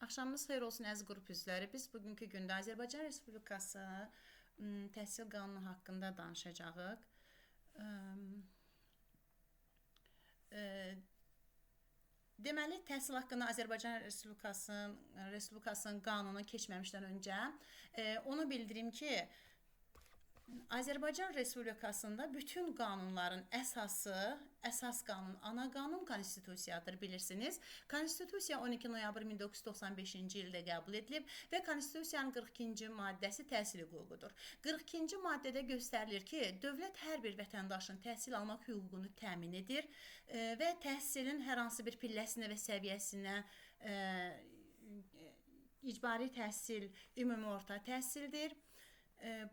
Axşamınız xeyir olsun əziz qrup üzvləri. Biz bugünkü gündə Azərbaycan Respublikası təhsil qanunu haqqında danışacağıq. Deməli, təhsil haqqında Azərbaycan Respublikasının qanunu keçməmişdən öncə onu bildirim ki, Azərbaycan Respublikasında bütün qanunların əsası, əsas qanun, ana qanun konstitusiyadır, bilirsiniz. Konstitusiya 12 noyabr 1995-ci ildə qəbul edilib və konstitusiyanın 42-ci maddəsi təhsil hüququdur. 42-ci maddədə göstərilir ki, dövlət hər bir vətəndaşın təhsil almaq hüququnu təmin edir və təhsilin hər hansı bir pilləsinə və səviyyəsinə icbari təhsil ümumi orta təhsildir.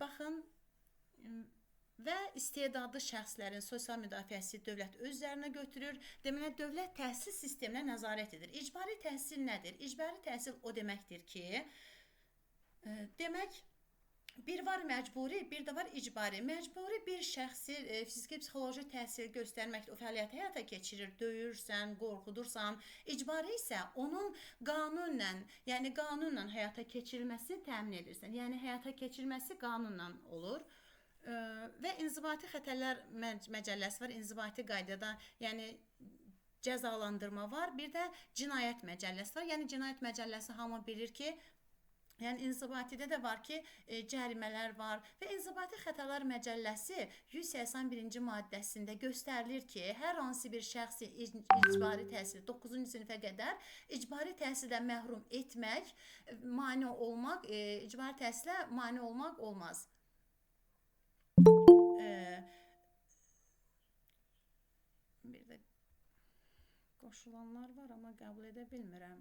Baxın, və istedadlı şəxslərin sosial müdafiəsi dövlət öz üzərinə götürür. Deməli, dövlət təhsil sisteminə nəzarət edir. İcbari təhsil nədir? İcbari təhsil o deməkdir ki, demək, bir var məcburi, bir də var icbari. Məcburi bir şəxsi fiziki, psixoloji təhsil göstərməkdə o fəaliyyəti həyata keçirir, döyürsən, qorxudursan. İcbari isə onun qanunla, yəni qanunla həyata keçirilməsini təmin edirsən. Yəni həyata keçirilməsi qanunla olur. Və inzibati xətərlər məcəlləsi var, inzibati qaydada, yəni cəzalandırma var. Bir də cinayət məcəlləsi var. Yəni cinayət məcəlləsi hamı bilir ki, yəni inzibatidə də var ki, cərimələr var və inzibati xətalar məcəlləsi 181-ci maddəsində göstərilir ki, hər hansı bir şəxsi icbari təhsil 9-cu sinifə qədər icbari təhsildən məhrum etmək, mane olmaq, icbari təhsilə mane olmaq olmaz. Bir də qoşulanlar var, amma qəbul edə bilmirəm.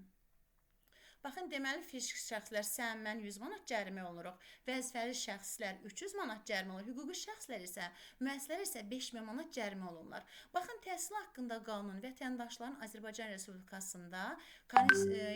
Baxın, deməli, fiziki şəxslər sən, mən 100 manat cərimə oluruq. Vəzifəli şəxslər 300 manat cərimə olunur. Hüquqi şəxslər isə, müəssisələr isə 5000 manat cərimə olunurlar. Baxın, təhsil haqqında qanun vətəndaşların Azərbaycan Respublikasında,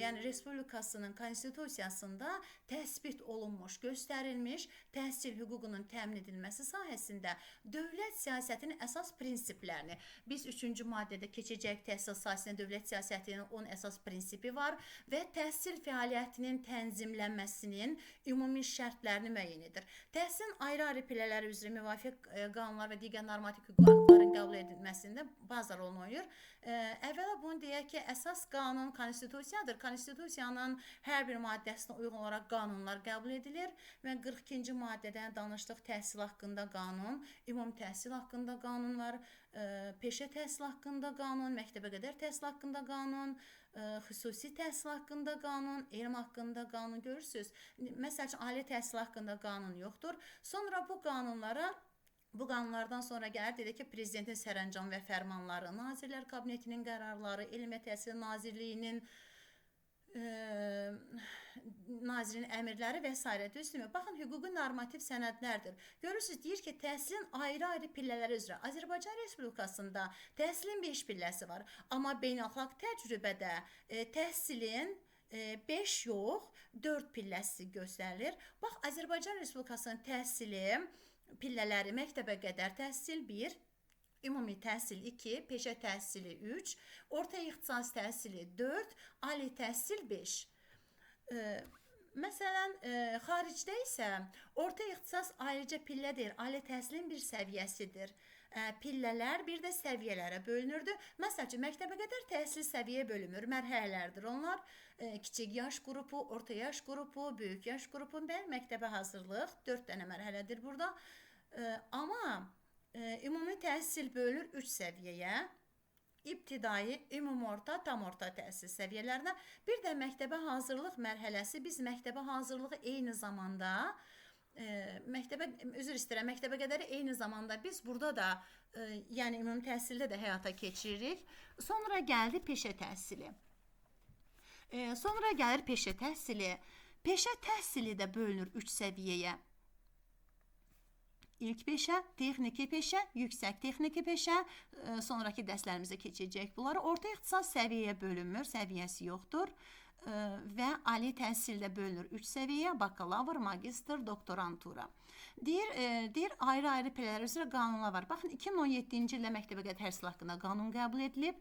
yəni Respublikasının konstitusiyasında təsbit olunmuş, göstərilmiş təhsil hüququnun təmin edilməsi sahəsində dövlət siyasətinin əsas prinsiplərini biz 3-cü maddədə keçəcək təhsil sahəsində dövlət siyasətinin 10 əsas prinsipi var və təhsil fəaliyyətinin tənzimlənməsinin ümumi şərtlərini müəyyən edir. Təhsilin ayrı-ayrı pillələri üzrə müvafiq qanunlar və digər normativ hüquqi aktların qəbul edilməsində baza rolunu oynayır. Əvvəla bunu deyək ki, əsas qanun konstitusiyadır. Konstitusiyanın hər bir maddəsinə uyğun olaraq qanunlar qəbul edilir. Və 42-ci maddədən danışdıq, təhsil haqqında qanun, ümumi təhsil haqqında qanun var, peşə təhsil haqqında qanun, məktəbə qədər təhsil haqqında qanun, xüsusi təhsil haqqında qanun, elm haqqında qanun görürsünüz. Məsəl üçün, ali təhsil haqqında qanun yoxdur. Sonra bu qanunlardan sonra gəlir, dedik ki, Prezidentin sərəncam və fərmanları, Nazirlər Kabinetinin qərarları, Elm və Təhsil Nazirliyinin nazirin əmrləri və s. Düzdürmü? Baxın, hüquqi normativ sənədlərdir. Görürsünüz, deyir ki, təhsilin ayrı-ayrı pillələri üzrə Azərbaycan Respublikasında təhsilin 5 pilləsi var. Amma beynəlxalq təcrübədə təhsilin 5 yox, 4 pilləsi göstərilir. Bax, Azərbaycan Respublikasının təhsili pillələri məktəbə qədər təhsil 1, ümumi təhsil 2, peşə təhsili 3, orta ixtisas təhsili 4, ali təhsil 5. Məsələn, xaricdə isə orta ixtisas ayrıca pillə deyil, ali təhsilin bir səviyyəsidir. Pillələr bir də səviyyələrə bölünürdü. Məsəl üçün, məktəbə qədər təhsil səviyyə bölünür, mərhələlərdir onlar. Kiçik yaş qrupu, orta yaş qrupu, böyük yaş qrupu və məktəbə hazırlıq 4 dənə mərhələdir burada. Amma ümumi təhsil bölünür 3 səviyyəyə. İbtidai, ümumi orta, tam orta təhsil səviyyələrinə. Bir də məktəbə hazırlıq mərhələsi. Biz məktəbə hazırlığı eyni zamanda, məktəbə qədər eyni zamanda biz burada da, yəni ümumi təhsildə də həyata keçiririk. Sonra gəldi peşə təhsili. Sonra gəlir peşə təhsili. Peşə təhsili də bölünür 3 səviyyəyə. İlk peşə, texniki peşə, yüksək texniki peşə, sonraki dərslərimizə keçəcək bunları. Orta ixtisas səviyyəyə bölünmür, səviyyəsi yoxdur və ali təhsildə bölünür 3 səviyyə, bakalavr, magistr, doktorantura. Deyir ayrı-ayrı pillələr üzrə qanunlar var. Baxın, 2017-ci ildə məktəbə qədər təhsil haqqında qanun qəbul edilib.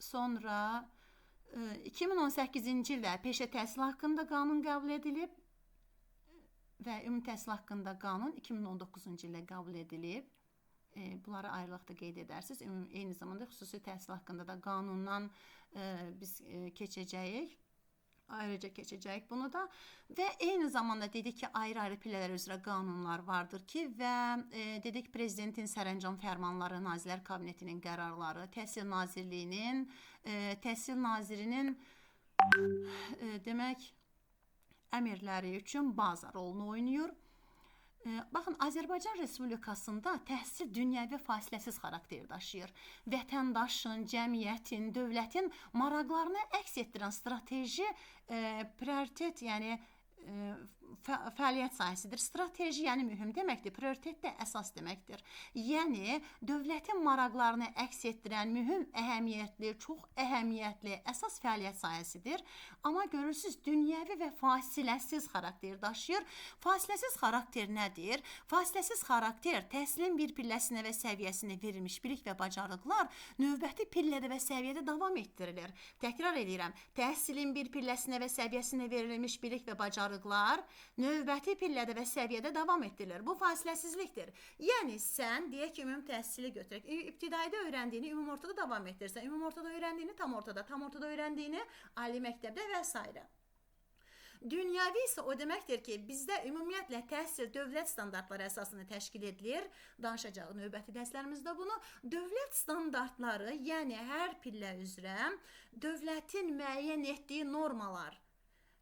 Sonra 2018-ci ildə peşə təhsili haqqında qanun qəbul edilib və ümumi təhsil haqqında qanun 2019-cu ildə qəbul edilib. Bunları ayrılıqda qeyd edərsiniz. Eyni zamanda xüsusi təhsil haqqında da qanundan biz keçəcəyik. Ayrıca keçəcəyik bunu da. Və eyni zamanda dedik ki, ayrı-ayrı pillələr üzrə qanunlar vardır ki, və dedik Prezidentin sərəncam fərmanları, Nazirlər Kabinetinin qərarları, Təhsil Nazirliyinin, Təhsil Nazirinin demək əmrləri üçün baza rolunu oynayır. Baxın, Azərbaycan Respublikasında təhsil dünyəvi fasiləsiz xarakter daşıyır. Vətəndaşın, cəmiyyətin, dövlətin maraqlarını əks etdirən strateji prioritet, yəni fəaliyyət sahəsidir. Strateji, yəni mühüm deməkdir, prioritet də əsas deməkdir. Yəni dövlətin maraqlarını əks etdirən mühüm, əhəmiyyətli, çox əhəmiyyətli əsas fəaliyyət sahəsidir. Amma görürsünüz, dünyəvi və fasiləsiz xarakter daşıyır. Fasiləsiz xarakter nədir? Fasiləsiz xarakter təhsilin bir pilləsinə və səviyyəsinə verilmiş bilik və bacarıqlar növbəti pillədə və səviyyədə davam etdirilir. Təkrar edirəm, təhsilin bir pilləsinə və səviyyəsinə verilmiş bilik və bacarıqlar növbəti pillədə və səviyyədə davam etdirilir. Bu fasiləsizlikdir. Yəni sən deyək ki, ümumi təhsili götürək. İbtidaidə öyrəndiyini ümumi ortada davam etdirsən, ümumi ortada öyrəndiyini tam ortada, tam ortada öyrəndiyini ali məktəbdə və s. Dünyəvi isə o deməkdir ki, bizdə ümumiyyətlə təhsil dövlət standartları əsasında təşkil edilir. Danışacağıq növbəti dərslərimizdə bunu. Dövlət standartları, yəni hər pillə üzrə dövlətin müəyyən etdiyi normalar,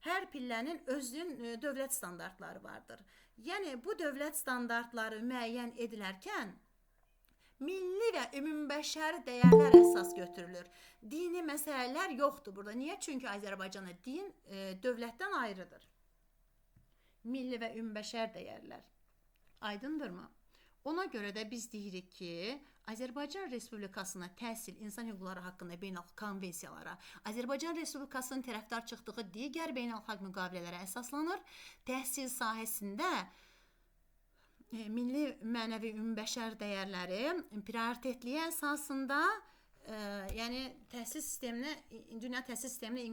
hər pillənin özünün dövlət standartları vardır. Yəni bu dövlət standartları müəyyən edilərkən milli və ümumbəşəri dəyərlər əsas götürülür. Dini məsələlər yoxdur burada. Niyə? Çünki Azərbaycanda din dövlətdən ayrıdır. Milli və ümumbəşər dəyərlər. Aydındırmı? Ona görə də biz deyirik ki, Azərbaycan Respublikasına təhsil, insan hüquqları haqqında beynəlxalq konvensiyalara, Azərbaycan Respublikasının tərəfdar çıxdığı digər beynəlxalq müqavilələrə əsaslanır. Təhsil sahəsində milli, mənəvi, ümumbəşər dəyərləri prioritetliyi əsasında, yəni təhsil sisteminə, dünya təhsil sisteminə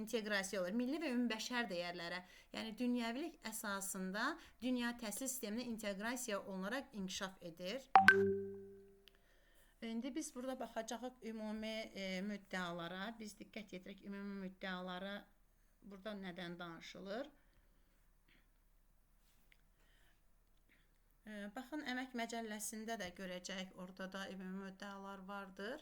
inteqrasiya olur. Milli və ümumbəşər dəyərlərə, yəni dünyəvilik əsasında dünya təhsil sisteminə inteqrasiya olunaraq inkişaf edir. İndi biz burada baxacağıq ümumi müddəalara. Biz diqqət yetirək ümumi müddəalara burada nədən danışılır? Baxın, Əmək Məcəlləsində də görəcəyik, orada da ümumi müddəalar vardır.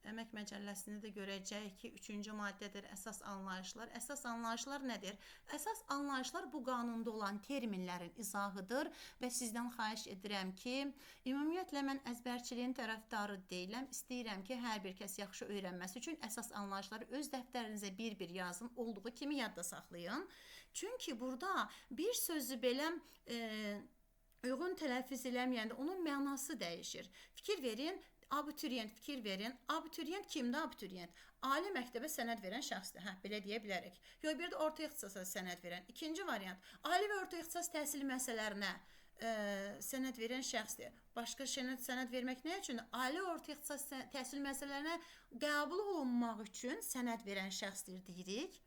Əmək Məcəlləsində də görəcəyik ki, 3-cü maddədir əsas anlayışlar. Əsas anlayışlar nədir? Əsas anlayışlar bu qanunda olan terminlərin izahıdır və sizdən xahiş edirəm ki, ümumiyyətlə mən əzbərçiliyin tərəfdarı deyiləm. İstəyirəm ki, hər bir kəs yaxşı öyrənməsi üçün əsas anlayışları öz dəftərinizə bir-bir yazın, olduğu kimi yadda saxlayın. Çünki burada bir sözü belə uyğun tələffüz eləməyəndə onun mənası dəyişir. Fikir verin, abituriyent, fikir verin. Abituriyent kimdir abituriyent? Ali məktəbə sənəd verən şəxsdir. Hə, belə deyə bilərik. Yox, bir də orta ixtisasa sənəd verən. İkinci variant, ali və orta ixtisas təhsil məsələlərinə sənəd verən şəxsdir. Başqa sənəd vermək nə üçün? Ali orta ixtisas təhsil məsələlərinə qəbul olunmaq üçün sənəd verən şəxsdir deyirik.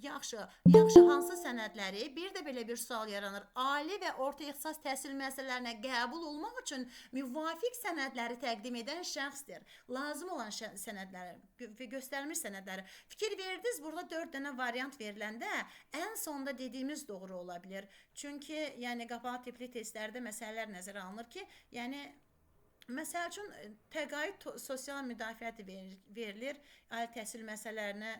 Yaxşı, yaxşı, hansı sənədləri? Bir də belə bir sual yaranır. Ali və orta ixtisas təhsil məsələlərinə qəbul olmaq üçün müvafiq sənədləri təqdim edən şəxsdir. Lazım olan sənədləri, göstərilmiş sənədləri. Fikir verdiniz, burada 4 dənə variant veriləndə ən sonda dediyimiz doğru ola bilər. Çünki, yəni, qapalı tipli testlərdə məsələlər nəzərə alınır ki, yəni, məsəl üçün, təqaüd sosial müdafiəti verilir, ali təhsil məsələlərinə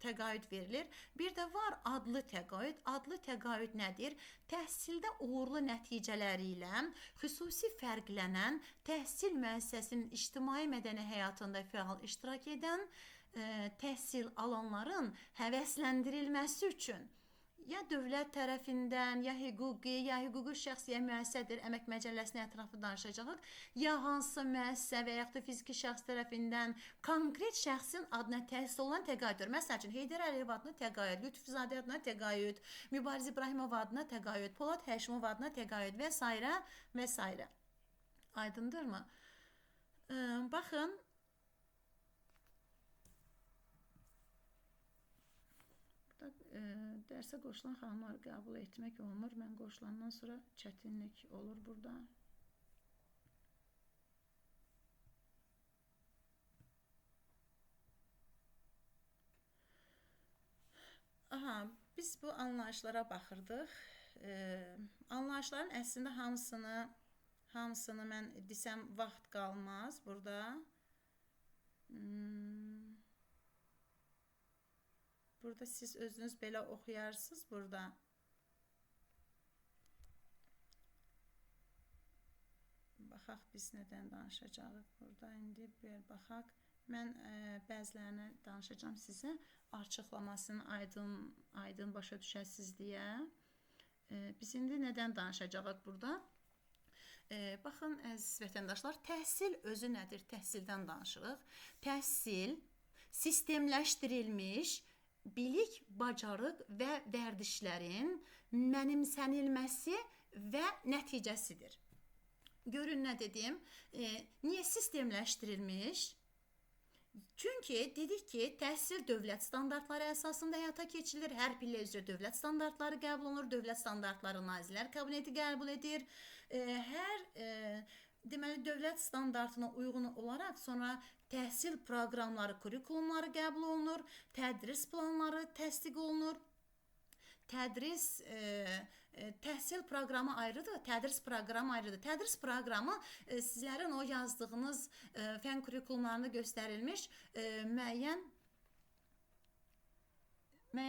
təqaüd verilir. Bir də var adlı təqaüd. Adlı təqaüd nədir? Təhsildə uğurlu nəticələri ilə xüsusi fərqlənən, təhsil müəssisəsinin ictimai mədəni həyatında fəal iştirak edən, təhsil alanların həvəsləndirilməsi üçün ya dövlət tərəfindən, ya hüquqi şəxs, ya müəssisədir, Əmək Məcəlləsinin ətraflı danışacağıq, ya hansısa müəssisə və yaxud da fiziki şəxs tərəfindən konkret şəxsin adına təsis olunan təqaüddür. Məsəl üçün, Heydər Əliyev adına təqaüd, Lütfüzadə adına təqaüd, Mübariz İbrahimov adına təqaüd, Polad Həşimov adına təqaüd və s. və s. Aydındırmı? Baxın, Dərsə qoşulan xanımları qəbul etmək olmur. Mən qoşulandan sonra çətinlik olur burada. Aha, biz bu anlayışlara baxırdıq. Anlayışların əslində hamısını mən desəm vaxt qalmaz burada. Burada siz özünüz belə oxuyarsınız burada. Baxaq biz nədən danışacağıq burada. İndi bir baxaq. Mən bəzilərini danışacağam sizə. Açıqlamasını aydın başa düşəsiniz deyə. Biz indi nədən danışacağıq burada? Baxın, əziz vətəndaşlar, təhsil özü nədir? Təhsildən danışırıq. Təhsil sistemləşdirilmiş bilik, bacarıq və vərdişlərin mənimsənilməsi və nəticəsidir. Görün nə dedim? Niyə sistemləşdirilmiş? Çünki dedik ki, təhsil dövlət standartları əsasında həyata keçirilir. Hər pillə üzrə dövlət standartları qəbul olunur. Dövlət standartları Nazirlər Kabineti qəbul edir. Deməli, dövlət standartına uyğun olaraq sonra təhsil proqramları, kurikulumları qəbul olunur, tədris planları təsdiq olunur. Təhsil proqramı ayrıdır, tədris proqramı ayrıdır. Tədris proqramı sizlərin o yazdığınız fən kurikulumlarında göstərilmiş müəyyən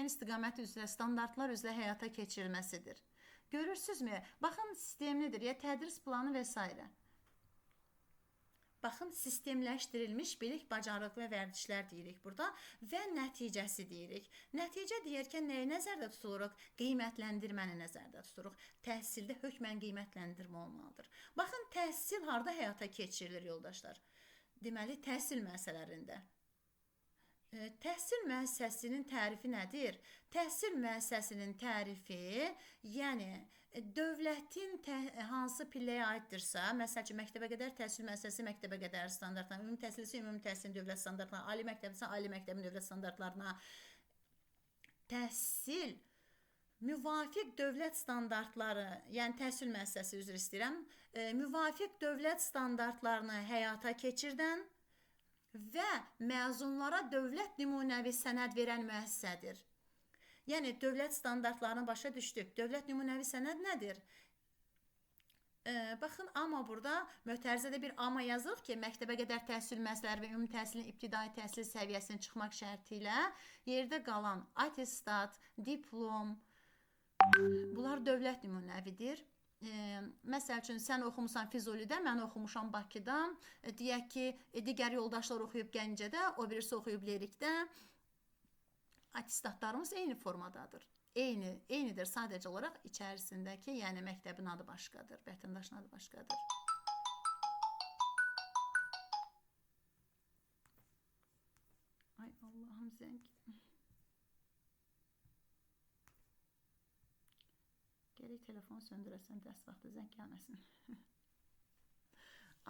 istiqamət üzrə, standartlar üzrə həyata keçirilməsidir. Görürsünüzmü? Baxın, sistemlidir, ya tədris planı və s. Baxın, sistemləşdirilmiş bilik, bacarıq və vərdişlər deyirik burada və nəticəsi deyirik. Nəticə deyərkən nəyi nəzərdə tutuluruq? Qiymətləndirməni nəzərdə tuturuq. Təhsildə hökmən qiymətləndirmə olmalıdır. Baxın, təhsil harda həyata keçirilir yoldaşlar? Deməli, təhsil müəssisələrində. Təhsil müəssisəsinin tərifi nədir? Təhsil müəssisəsinin tərifi, yəni dövlətin hansı pilləyə aiddirsə, məsəl üçün, məktəbə qədər təhsil müəssisəsi məktəbə qədər standartlarına, ümumi təhsil isə ümumi təhsilin dövlət standartlarına, ali məktəb isə ali məktəbin dövlət standartlarına, təhsil müvafiq dövlət standartları, yəni təhsil müəssisəsi üzr istəyirəm, müvafiq dövlət standartlarını həyata keçirdən və məzunlara dövlət nümunəvi sənəd verən müəssisədir. Yəni, dövlət standartlarını başa düşdük. Dövlət nümunəvi sənəd nədir? Baxın, amma burada mötərizədə bir amma yazırıq ki, məktəbə qədər təhsil müəssisələri və ümumi təhsilin ibtidai təhsil səviyyəsinin çıxmaq şərti ilə yerdə qalan attestat, diplom, bunlar dövlət nümunəvidir. Məsəl üçün, sən oxumusan Füzulidə, mən oxumuşam Bakıda, deyək ki, digər yoldaşlar oxuyub Gəncədə, o birisi oxuyub Lerikdə. Attestatlarımız eyni formadadır. Eynidir, sadəcə olaraq içərisindəki, yəni məktəbin adı başqadır, vətəndaşın adı başqadır. Ay Allahım, zəng. Gərək telefonu söndürəsən, dərs vaxtı zəng gəlməsin.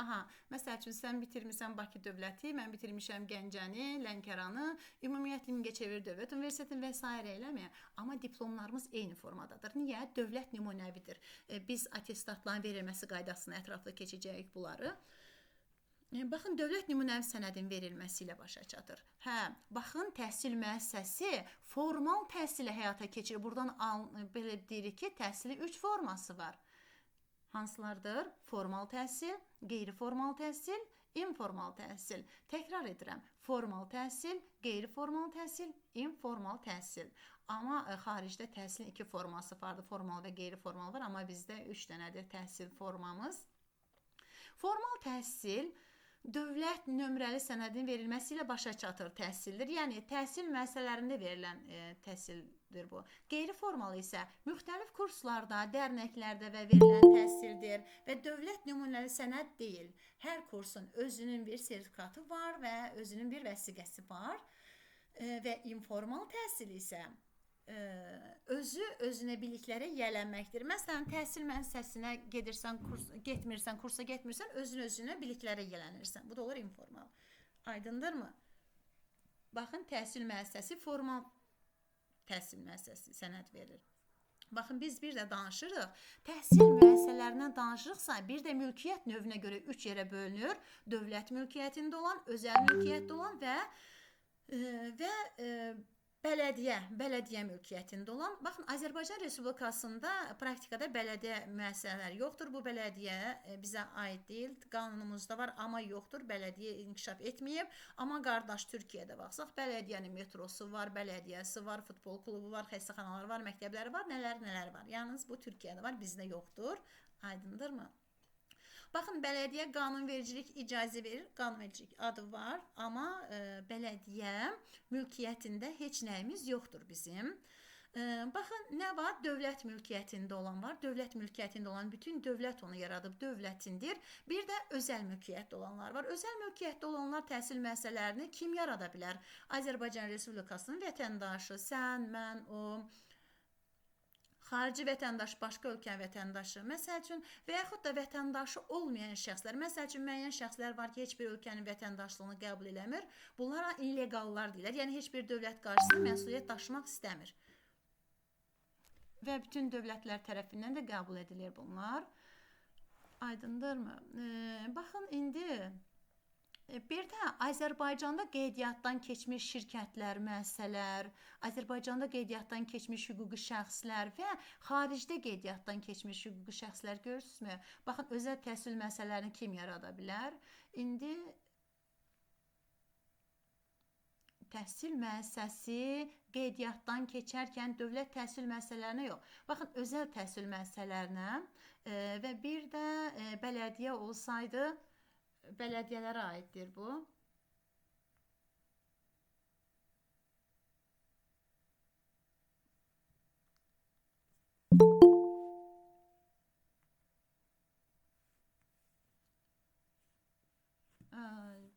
Aha, məsəl üçün, sən bitirmisən Bakı Dövləti, mən bitirmişəm Gəncəni, Lənkəranı, ümumiyyətlə Mingəçevir Dövlət Universitetini və s. eləmi? Amma diplomlarımız eyni formadadır. Niyə? Dövlət nümunəvidir. Biz attestatların verilməsi qaydasını ətraflı keçəcəyik bunları. Baxın, dövlət nümunəvi sənədin verilməsi ilə başa çatır. Hə, baxın, təhsil müəssisəsi formal təhsili həyata keçirir. Buradan belə deyirik ki, təhsilin 3 forması var. Hansılardır? Formal təhsil, qeyri-formal təhsil, informal təhsil. Təkrar edirəm. Formal təhsil, qeyri-formal təhsil, informal təhsil. Amma xaricdə təhsilin 2 forması vardır. Formal və qeyri-formal var, amma bizdə 3 dənədir təhsil formamız. Formal təhsil dövlət nömrəli sənədin verilməsi ilə başa çatır təhsildir. Yəni, təhsil müəssisələrində verilən təhsildir bu. Qeyri-formal isə müxtəlif kurslarda, dərnəklərdə və verilən təhsildir və dövlət nümunəli sənəd deyil. Hər kursun özünün bir sertifikatı var və özünün bir vəsiqəsi var və informal təhsil isə özü özünə biliklərə yiyələnməkdir. Məsələn, təhsil müəssisəsinə gedirsən, getmirsən, kursa getmirsən, özün özünə biliklərə yiyələnirsən. Bu da olur informal. Aydındırmı? Baxın, təhsil müəssisəsi formal Təhsil müəssisəsi sənəd verir. Baxın, biz bir də danışırıq. Təhsil müəssisələrindən danışırıqsa, bir də mülkiyyət növünə görə 3 yerə bölünür. Dövlət mülkiyyətində olan, özəl mülkiyyətdə olan və bələdiyyə mülkiyyətində olan. Baxın, Azərbaycan Respublikasında praktikada bələdiyyə müəssisələri yoxdur. Bu bələdiyyə bizə aid deyil. Qanunumuzda var, amma yoxdur. Bələdiyyə inkişaf etməyib. Amma qardaş Türkiyədə baxsaq, bələdiyyənin metrosu var, bələdiyyəsi var, futbol klubu var, xəstəxanaları var, məktəbləri var, nələr var. Yalnız bu Türkiyədə var, bizdə yoxdur. Aydındırmı? Baxın, bələdiyyə qanunvericilik icazə verir, qanunvericilik adı var, amma bələdiyyə mülkiyyətində heç nəyimiz yoxdur bizim. Baxın, nə var? Dövlət mülkiyyətində olan var. Dövlət mülkiyyətində olan bütün dövlət onu yaradıb, dövlətindir. Bir də özəl mülkiyyətdə olanlar var. Özəl mülkiyyətdə olanlar təhsil müəssisələrini kim yarada bilər? Azərbaycan Respublikasının vətəndaşı, sən, mən, o... Xarici vətəndaş, başqa ölkənin vətəndaşı, məsəl üçün, və yaxud da vətəndaşı olmayan şəxslər, məsəl üçün, müəyyən şəxslər var ki, heç bir ölkənin vətəndaşlığını qəbul eləmir, bunlara illegallar deyirlər, yəni heç bir dövlət qarşısında məsuliyyət daşımaq istəmir. Və bütün dövlətlər tərəfindən də qəbul edilir bunlar. Aydındırmı? Baxın, indi... Bir də Azərbaycanda qeydiyyatdan keçmiş şirkətlər, müəssisələr, Azərbaycanda qeydiyyatdan keçmiş hüquqi şəxslər və xaricdə qeydiyyatdan keçmiş hüquqi şəxslər görürsünüzmü? Baxın, özəl təhsil müəssisələrini kim yarada bilər? İndi təhsil müəssisəsi qeydiyyatdan keçərkən dövlət təhsil müəssisələrinə yox. Baxın, özəl təhsil müəssisələrinə və bir də bələdiyyə olsaydı, bələdiyyələrə aiddir bu.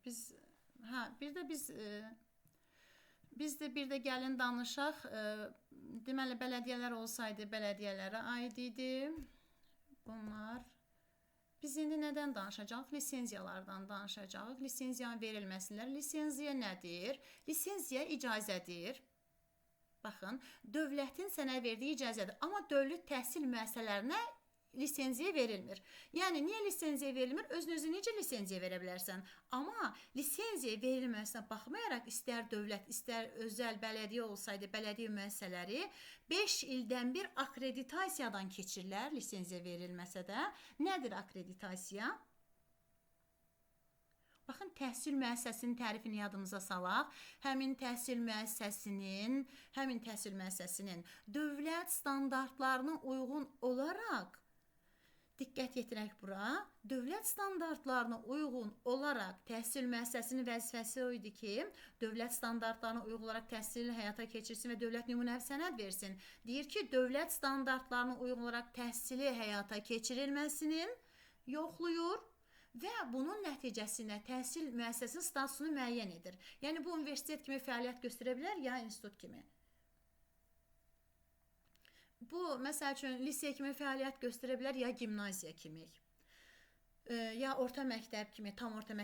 Biz, bir də biz də bir də gəlin danışaq. Deməli, bələdiyyələr olsaydı bələdiyyələrə aid idi. Bunlar. Biz indi nədən danışacağıq? Lisenziyalardan danışacağıq. Lisenziyanın verilməsindən. Lisenziya nədir? Lisenziya icazədir. Baxın, dövlətin sənə verdiyi icazədir. Amma dövlət təhsil müəssisələrinə lisenziya verilmir. Yəni, niyə lisenziya verilmir? Özün-özü necə lisenziya verə bilərsən? Amma lisenziya verilməsinə baxmayaraq, istər dövlət, istər özəl bələdiyyə olsaydı, bələdiyyə müəssisələri 5 ildən bir akreditasiyadan keçirlər, lisenziya verilməsə də. Nədir akreditasiya? Baxın, təhsil müəssisəsinin tərifini yadımıza salaq. Həmin təhsil müəssisəsinin dövlət standartlarına uyğun olaraq, diqqət yetirək bura, dövlət standartlarına uyğun olaraq təhsil müəssisəsinin vəzifəsi o idi ki, dövlət standartlarına uyğun olaraq təhsili həyata keçirsin və dövlət nümunəvi sənəd versin. Deyir ki, dövlət standartlarına uyğun olaraq təhsili həyata keçirilməsinin yoxluyur və bunun nəticəsində təhsil müəssisəsinin statusunu müəyyən edir. Yəni, bu universitet kimi fəaliyyət göstərə bilər, ya institut kimi. Bu, məsəl üçün, lisey kimi fəaliyyət göstərə bilər, ya gimnaziya kimi, ya orta məktəb kimi, tam orta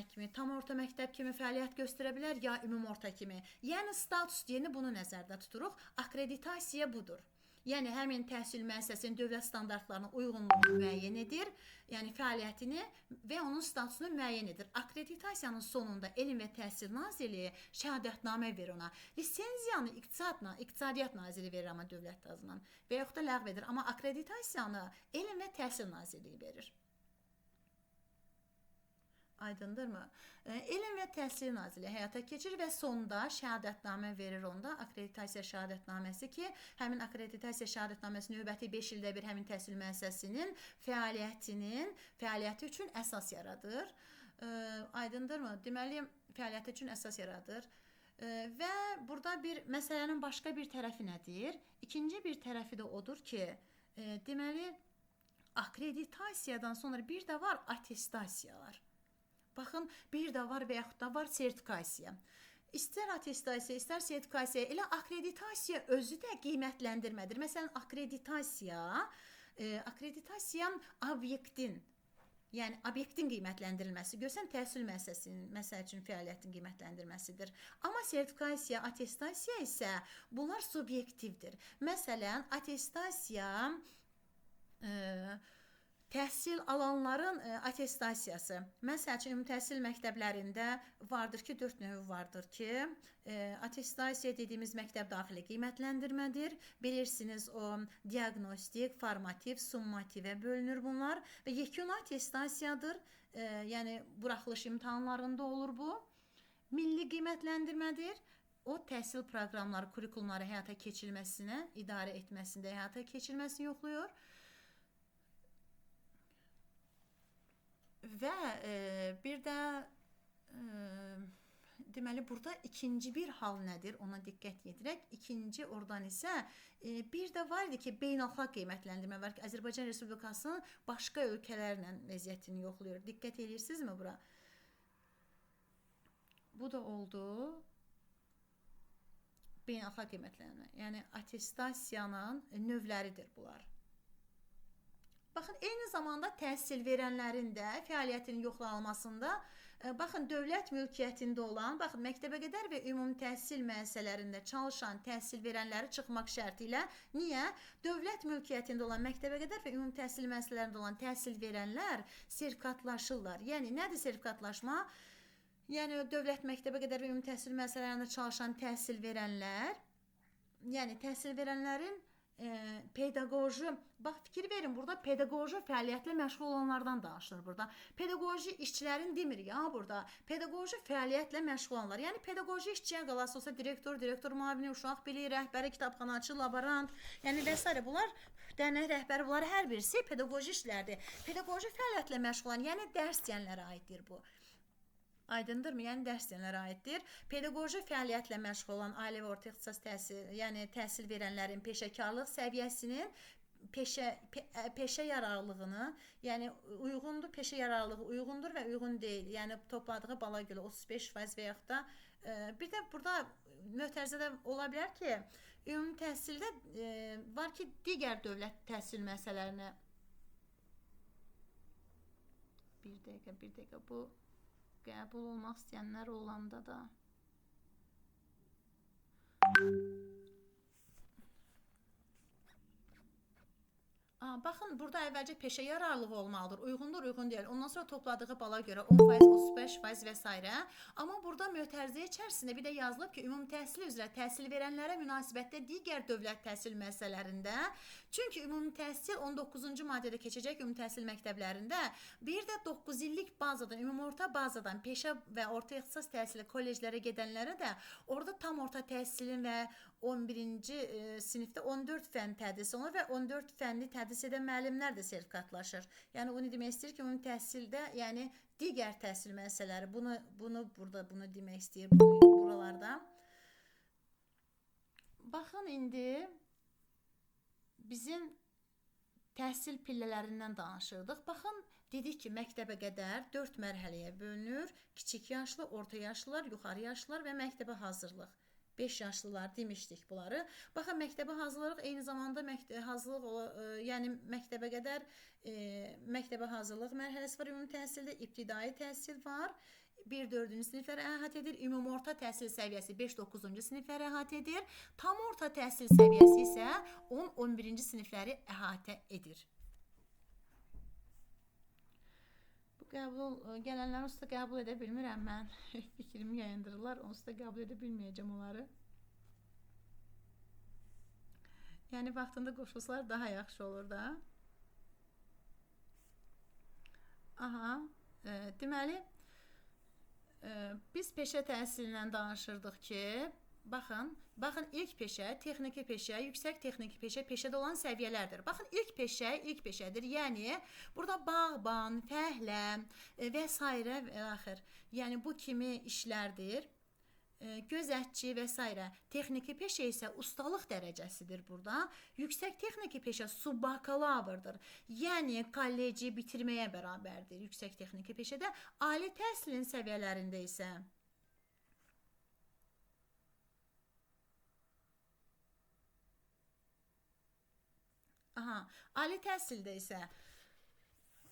məktəb kimi fəaliyyət göstərə bilər, ya ümumi orta kimi. Yəni, status deyəni bunu nəzərdə tuturuq. Akreditasiya budur. Yəni, həmin təhsil müəssisəsinin dövlət standartlarına uyğunluğunu müəyyən edir, yəni fəaliyyətini və onun statusunu müəyyən edir. Akreditasiyanın sonunda Elm və Təhsil Nazirliyi şəhadətnamə verir ona. Lisenziyanı İqtisadiyyat Nazirliyi verir, amma dövlət adından və yaxud da ləğv edir. Amma akreditasiyanı Elm və Təhsil Nazirliyi verir. Aydındırmı? Elm və Təhsil Nazirliyi həyata keçirir və sonda şəhadətnamə verir onda, akreditasiya şəhadətnaməsi ki, həmin akreditasiya şəhadətnaməsi növbəti 5 ildə bir həmin təhsil müəssisəsinin fəaliyyəti üçün əsas yaradır. Aydındırmı? Deməli, fəaliyyəti üçün əsas yaradır. Və burada bir məsələnin başqa bir tərəfi nədir? İkinci bir tərəfi də odur ki, deməli, akreditasiyadan sonra bir də var atestasiyalar. Baxın, bir də var və yaxud da var sertifikasiya. İstər atestasiya, istər sertifikasiya, elə akreditasiya özü də qiymətləndirmədir. Məsələn, akreditasiya obyektin, Yəni obyektin qiymətləndirilməsi, görsən təhsil müəssisəsinin, məsəl üçün fəaliyyətin qiymətləndirilməsidir. Amma sertifikasiya, attestasiya isə bunlar subyektivdir. Məsələn, attestasiya təhsil alanların attestasiyası. Məsəl üçün, ümumi təhsil məktəblərində vardır ki, 4 növü vardır ki, attestasiya dediyimiz məktəb daxili qiymətləndirmədir. Bilirsiniz, o diaqnostik, formativ, summativə bölünür bunlar və yekun attestasiyadır. Yəni buraxılış imtahanlarında olur bu. Milli qiymətləndirmədir. O təhsil proqramları, kurikulumları həyata keçirilməsinə, idarə etməsində həyata keçirilməsini yoxlayır. Və bir də deməli burada ikinci bir hal nədir? Ona diqqət yetirək. İkinci oradan isə bir də var idi ki, beynəlxalq qiymətləndirmə var ki, Azərbaycan Respublikasının başqa ölkələrlə vəziyyətini yoxlayır. Diqqət eləyirsinizmi bura? Bu da oldu beynəlxalq qiymətləndirmə. Yəni attestasiyanın növləridir bunlar. Baxın, eyni zamanda təhsil verənlərin də fəaliyyətinin yoxlanılmasında, baxın, dövlət mülkiyyətində olan, baxın, məktəbə qədər və ümumi təhsil müəssisələrində çalışan təhsil verənləri çıxmaq şərti ilə, niyə? Dövlət mülkiyyətində olan məktəbə qədər və ümumi təhsil müəssisələrində olan təhsil verənlər sertifikatlaşırlar. Yəni, nədir sertifikatlaşma? Yəni, dövlət məktəbə qədər və ümumi təhsil müəssisələrində çalışan təhsil verənlər, yəni təhsil verənlərin pedaqoji, bax fikir verin, burada pedaqoji fəaliyyətlə məşğul olanlardan danışılır burada. Pedaqoji işçilərin demir ya burada. Pedaqoji fəaliyyətlə məşğul olanlar. Yəni pedaqoji işçiyə qalası olsa direktor, direktor müavini, uşaq biliyi, rəhbəri, kitabxanaçı, laborant, yəni və s. Bunlar dərnək rəhbəri, bunlar hər birisi pedaqoji işlərdir. Pedaqoji fəaliyyətlə məşğul olan, yəni dərs deyənlərə aiddir bu. Aydındırmı? Yəni dərs deyənlərə aiddir. Pedaqoji fəaliyyətlə məşğul olan ali və orta ixtisas təhsil, yəni təhsil verənlərin peşəkarlıq səviyyəsinin peşə yararlılığını, yəni uyğundur, peşə yararlılığı uyğundur və uyğun deyil. Yəni topladığı bala görə 35% və yaxud da bir də burada mötərizədə ola bilər ki, ümumi təhsildə var ki, digər dövlət təhsil məsələlərinə bir dəqiqə bu qəbul olmaq istəyənlər olanda da Baxın, burada əvvəlcə peşə yararlılığı olmalıdır. Uyğundur, uyğun deyil. Ondan sonra topladığı bala görə 10%, 35% və s. Amma burada mötərizə içərisində bir də yazılıb ki, ümumi təhsil üzrə təhsil verənlərə münasibətdə digər dövlət təhsil müəssisələrində, çünki ümumi təhsil 19-cu maddədə keçəcək ümumi təhsil məktəblərində, bir də 9 illik bazadan, ümumi orta bazadan peşə və orta ixtisas təhsili kolleclərə gedənlərə də orada tam orta təhsilin və 11-ci sinifdə 14 fənn tədris olunur və 14 fənni tədris edən müəllimlər də sertifikatlaşır. Yəni onu demək istəyir ki, ümumi təhsildə, yəni digər təhsil müəssisələri bunu burada bunu demək istəyir buralarda. Baxın indi bizim təhsil pillələrindən danışırdıq. Baxın, dedik ki, məktəbə qədər 4 mərhələyə bölünür. Kiçik yaşlı, orta yaşlılar, yuxarı yaşlılar və məktəbə hazırlıq. 5 yaşlılar demişdik bunları. Baxın, məktəbə hazırlıq eyni zamanda hazırlıq, yəni məktəbə qədər məktəbə hazırlıq mərhələsi var. Ümumi təhsildə ibtidai təhsil var. 1-4-cü sinifləri əhatə edir. Ümumi orta təhsil səviyyəsi 5-9-cu sinifləri əhatə edir. Tam orta təhsil səviyyəsi isə 10-11-ci sinifləri əhatə edir. Bu qəbul gələnləri onsuz da qəbul edə bilmirəm mən. Fikrimi yayındırırlar, onsuz da qəbul edə bilməyəcəm onları. Yəni vaxtında qoşulsalar daha yaxşı olur da. Aha, deməli biz peşə təhsilindən danışırdıq ki, baxın ilk peşə, texniki peşə, yüksək texniki peşə, peşədə olan səviyyələrdir. Baxın, ilk peşə, ilk peşədir. Yəni, burada bağban, fəhlə və s. və axır. Yəni, bu kimi işlərdir. Gözətçi və s. Texniki peşə isə ustalıq dərəcəsidir burada. Yüksək texniki peşə subbakalavrdır. Yəni, kolleci bitirməyə bərabərdir yüksək texniki peşədə. Ali təhsilin səviyyələrində isə ali təhsildə isə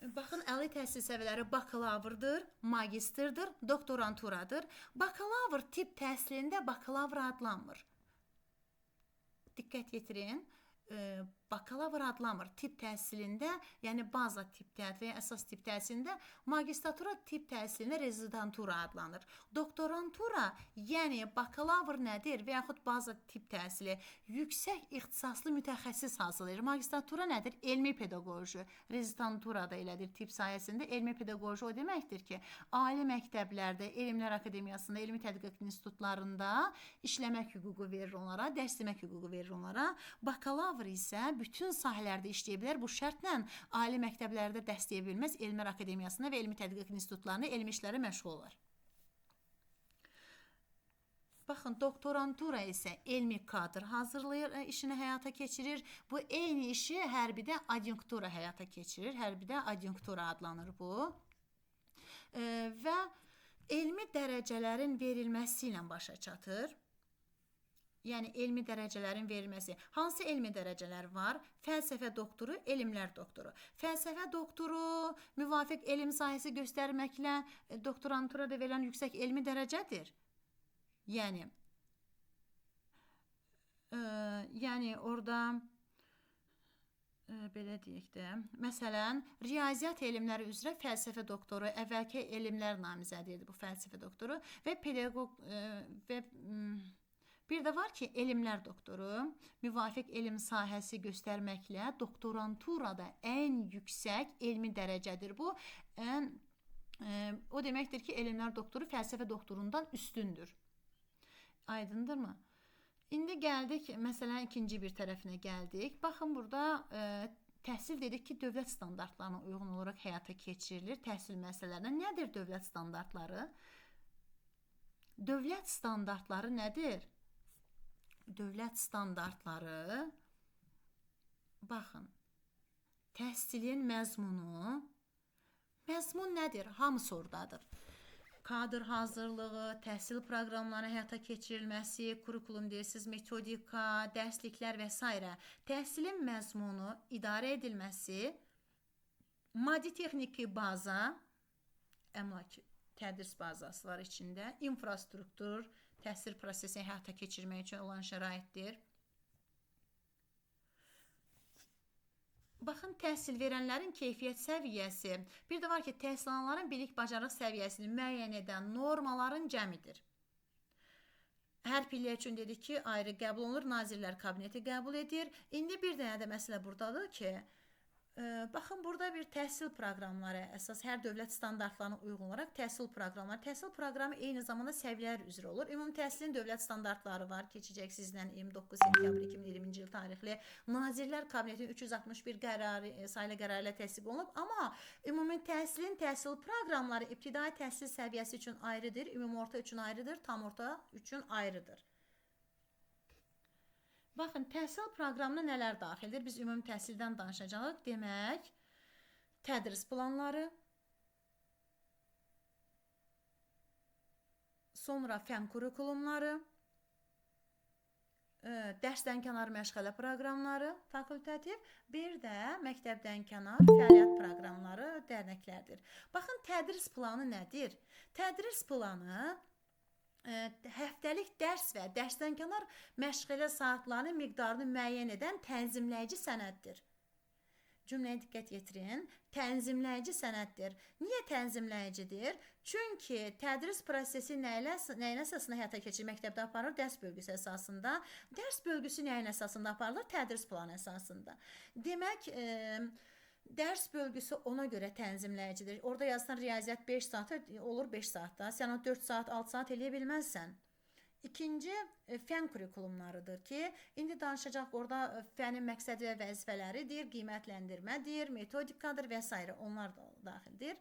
Baxın, ali təhsil səviyyələri bakalavrdır, magistrdir, doktoranturadır. Bakalavr tibb təhsilində bakalavr adlanmır. Diqqət yetirin. Bakalavr adlanmır. Tibb təhsilində, yəni baza tibb təhsili və ya əsas tibb təhsilində, magistratura tibb təhsilində rezidentura adlanır. Doktorantura, yəni bakalavr nədir və yaxud baza tibb təhsili yüksək ixtisaslı mütəxəssis hazırlayır. Magistratura nədir? Elmi pedaqoji. Rezidentura da elədir tibb sahəsində. Elmi pedaqoji o deməkdir ki, ali məktəblərdə, Elmlər Akademiyasında, elmi tədqiqat institutlarında işləmək hüququ verir onlara, dərs demək hüququ verir onlara. Bakalavr isə bütün sahələrdə işləyə bilər. Bu şərtlə ali məktəblərdə dərs deyə bilməz, Elmlər Akademiyasında və elmi tədqiqat institutlarında elmi işlərə məşğul olar. Baxın, doktorantura isə elmi kadr hazırlayır, işini həyata keçirir. Bu eyni işi hərbidə adjunktura həyata keçirir. Hərbidə adjunktura adlanır bu. Və elmi dərəcələrin verilməsi ilə başa çatır. Yəni elmi dərəcələrin verilməsi. Hansı elmi dərəcələr var? Fəlsəfə doktoru, elmlər doktoru. Fəlsəfə doktoru müvafiq elm sahəsi göstərməklə doktoranturada verilən yüksək elmi dərəcədir. Yəni orada belə deyək də, məsələn, riyaziyyat elmləri üzrə fəlsəfə doktoru, əvvəlki elmlər namizədi idi bu fəlsəfə doktoru və pedaqoq və bir də var ki, elmlər doktoru müvafiq elm sahəsi göstərməklə doktoranturada ən yüksək elmi dərəcədir bu. O deməkdir ki, elmlər doktoru fəlsəfə doktorundan üstündür. Aydındırmı? İndi gəldik, məsələn, ikinci bir tərəfinə gəldik. Baxın, burada təhsil dedik ki, dövlət standartlarına uyğun olaraq həyata keçirilir. Təhsil məsələlərinə nədir dövlət standartları? Dövlət standartları nədir? Dövlət standartları, baxın, təhsilin məzmunu, məzmun nədir? Hamısı oradadır. Kadr hazırlığı, təhsil proqramlarının həyata keçirilməsi, kurikulum deyirsiniz, metodika, dərsliklər və s. Təhsilin məzmunu, idarə edilməsi, maddi-texniki baza, əmlak tədris bazası var içində, infrastruktur, təhsil prosesini həyata keçirmək üçün olan şəraitdir. Baxın, təhsil verənlərin keyfiyyət səviyyəsi, bir də var ki, təhsil alanların bilik bacarıq səviyyəsini müəyyən edən normaların cəmidir. Hər pillə üçün dedik ki, ayrı qəbul olunur, Nazirlər Kabineti qəbul edir. İndi bir dənə də məsələ buradadır ki, baxın, burada bir təhsil proqramları, əsas hər dövlət standartlarına uyğun olaraq təhsil proqramları. Təhsil proqramı eyni zamanda səviyyələr üzrə olur. Ümumi təhsilin dövlət standartları var. Keçəcək sizlə 29 sentyabr 2020-ci il tarixli Nazirlər Kabinetinin 361 qərarı, sayılı qərarı ilə təsdiq olunub. Amma ümumi təhsilin təhsil proqramları ibtidai təhsil səviyyəsi üçün ayrıdır, ümumi orta üçün ayrıdır, tam orta üçün ayrıdır. Baxın, təhsil proqramına nələr daxildir? Biz ümumi təhsildən danışacağıq. Demək, tədris planları, sonra fən kurikulumları, dərsdən kənar məşğələ proqramları, fakultativ, bir də məktəbdən kənar fəaliyyət proqramları, dərnəklərdir. Baxın, tədris planı nədir? Tədris planı həftəlik dərs və dərsdən kənar məşğələ saatlarının miqdarını müəyyən edən tənzimləyici sənəddir. Cümləyə diqqət yetirin. Tənzimləyici sənəddir. Niyə tənzimləyicidir? Çünki tədris prosesi nəyin əsasında həyata keçirilir? Məktəbdə aparılır, dərs bölgüsü əsasında. Dərs bölgüsü nəyin əsasında aparılır? Tədris planı əsasında. Demək, dərs bölgüsü ona görə tənzimləyicidir. Orada yazsan riyaziyyat 5 saat olur 5 saatda. Sən o 4 saat, 6 saat eləyə bilməzsən. İkinci fən kurikulumlarıdır ki, indi danışacaq orada fənin məqsədi və vəzifələridir, qiymətləndirmədir, metodikadır və s. Onlar da daxildir.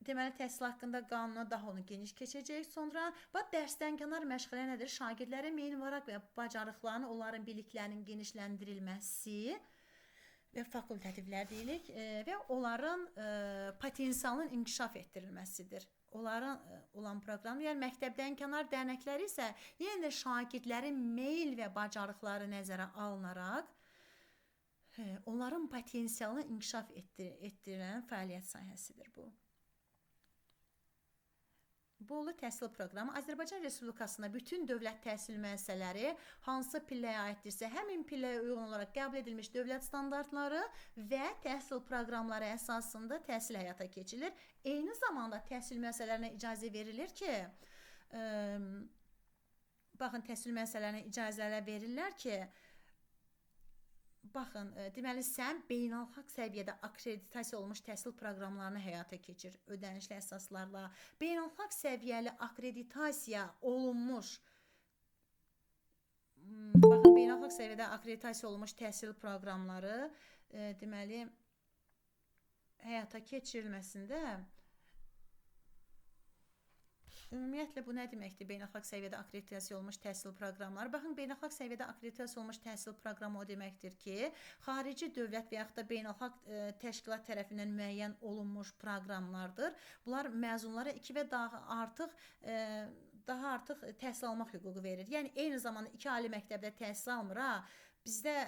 Deməli, təhsil haqqında qanuna daha onu geniş keçəcək sonra. Bax, dərsdən kənar məşğələ nədir? Şagirdlərin meyl, maraq və bacarıqlarını, onların biliklərinin genişləndirilməsi və fakultativlər deyilik və onların potensialının inkişaf etdirilməsidir. Onların olan proqramı, yəni məktəbdən kənar dərnəkləri isə yenə də şagirdlərin meyl və bacarıqları nəzərə alınaraq Onların potensialını inkişaf etdirilən fəaliyyət sahəsidir bu. Bolu təhsil proqramı Azərbaycan Respublikasında bütün dövlət təhsil müəssisələri hansı pilləyə aiddirsə, həmin pilləyə uyğun olaraq qəbul edilmiş dövlət standartları və təhsil proqramları əsasında təhsil həyata keçirilir. Eyni zamanda təhsil müəssisələrinə icazə verilir ki, baxın, təhsil müəssisələrinə icazələr verirlər ki, baxın, deməli, sən beynəlxalq səviyyədə akkreditasiya olunmuş təhsil proqramlarını həyata keçir, ödənişli əsaslarla. Beynəlxalq səviyyəli akkreditasiya olunmuş, baxın, beynəlxalq səviyyədə akkreditasiya olunmuş təhsil proqramları, deməli, həyata keçirilməsində ümumiyyətlə bu nə deməkdir? Beynəlxalq səviyyədə akkreditasiya olunmuş təhsil proqramları. Baxın, beynəlxalq səviyyədə akkreditasiya olunmuş təhsil proqramı o deməkdir ki, xarici dövlət və yaxud da beynəlxalq təşkilat tərəfindən müəyyən olunmuş proqramlardır. Bunlar məzunlara 2 və daha artıq təhsil almaq hüququ verir. Yəni, eyni zamanda 2 ali məktəbdə təhsil almır. Ha. Bizdə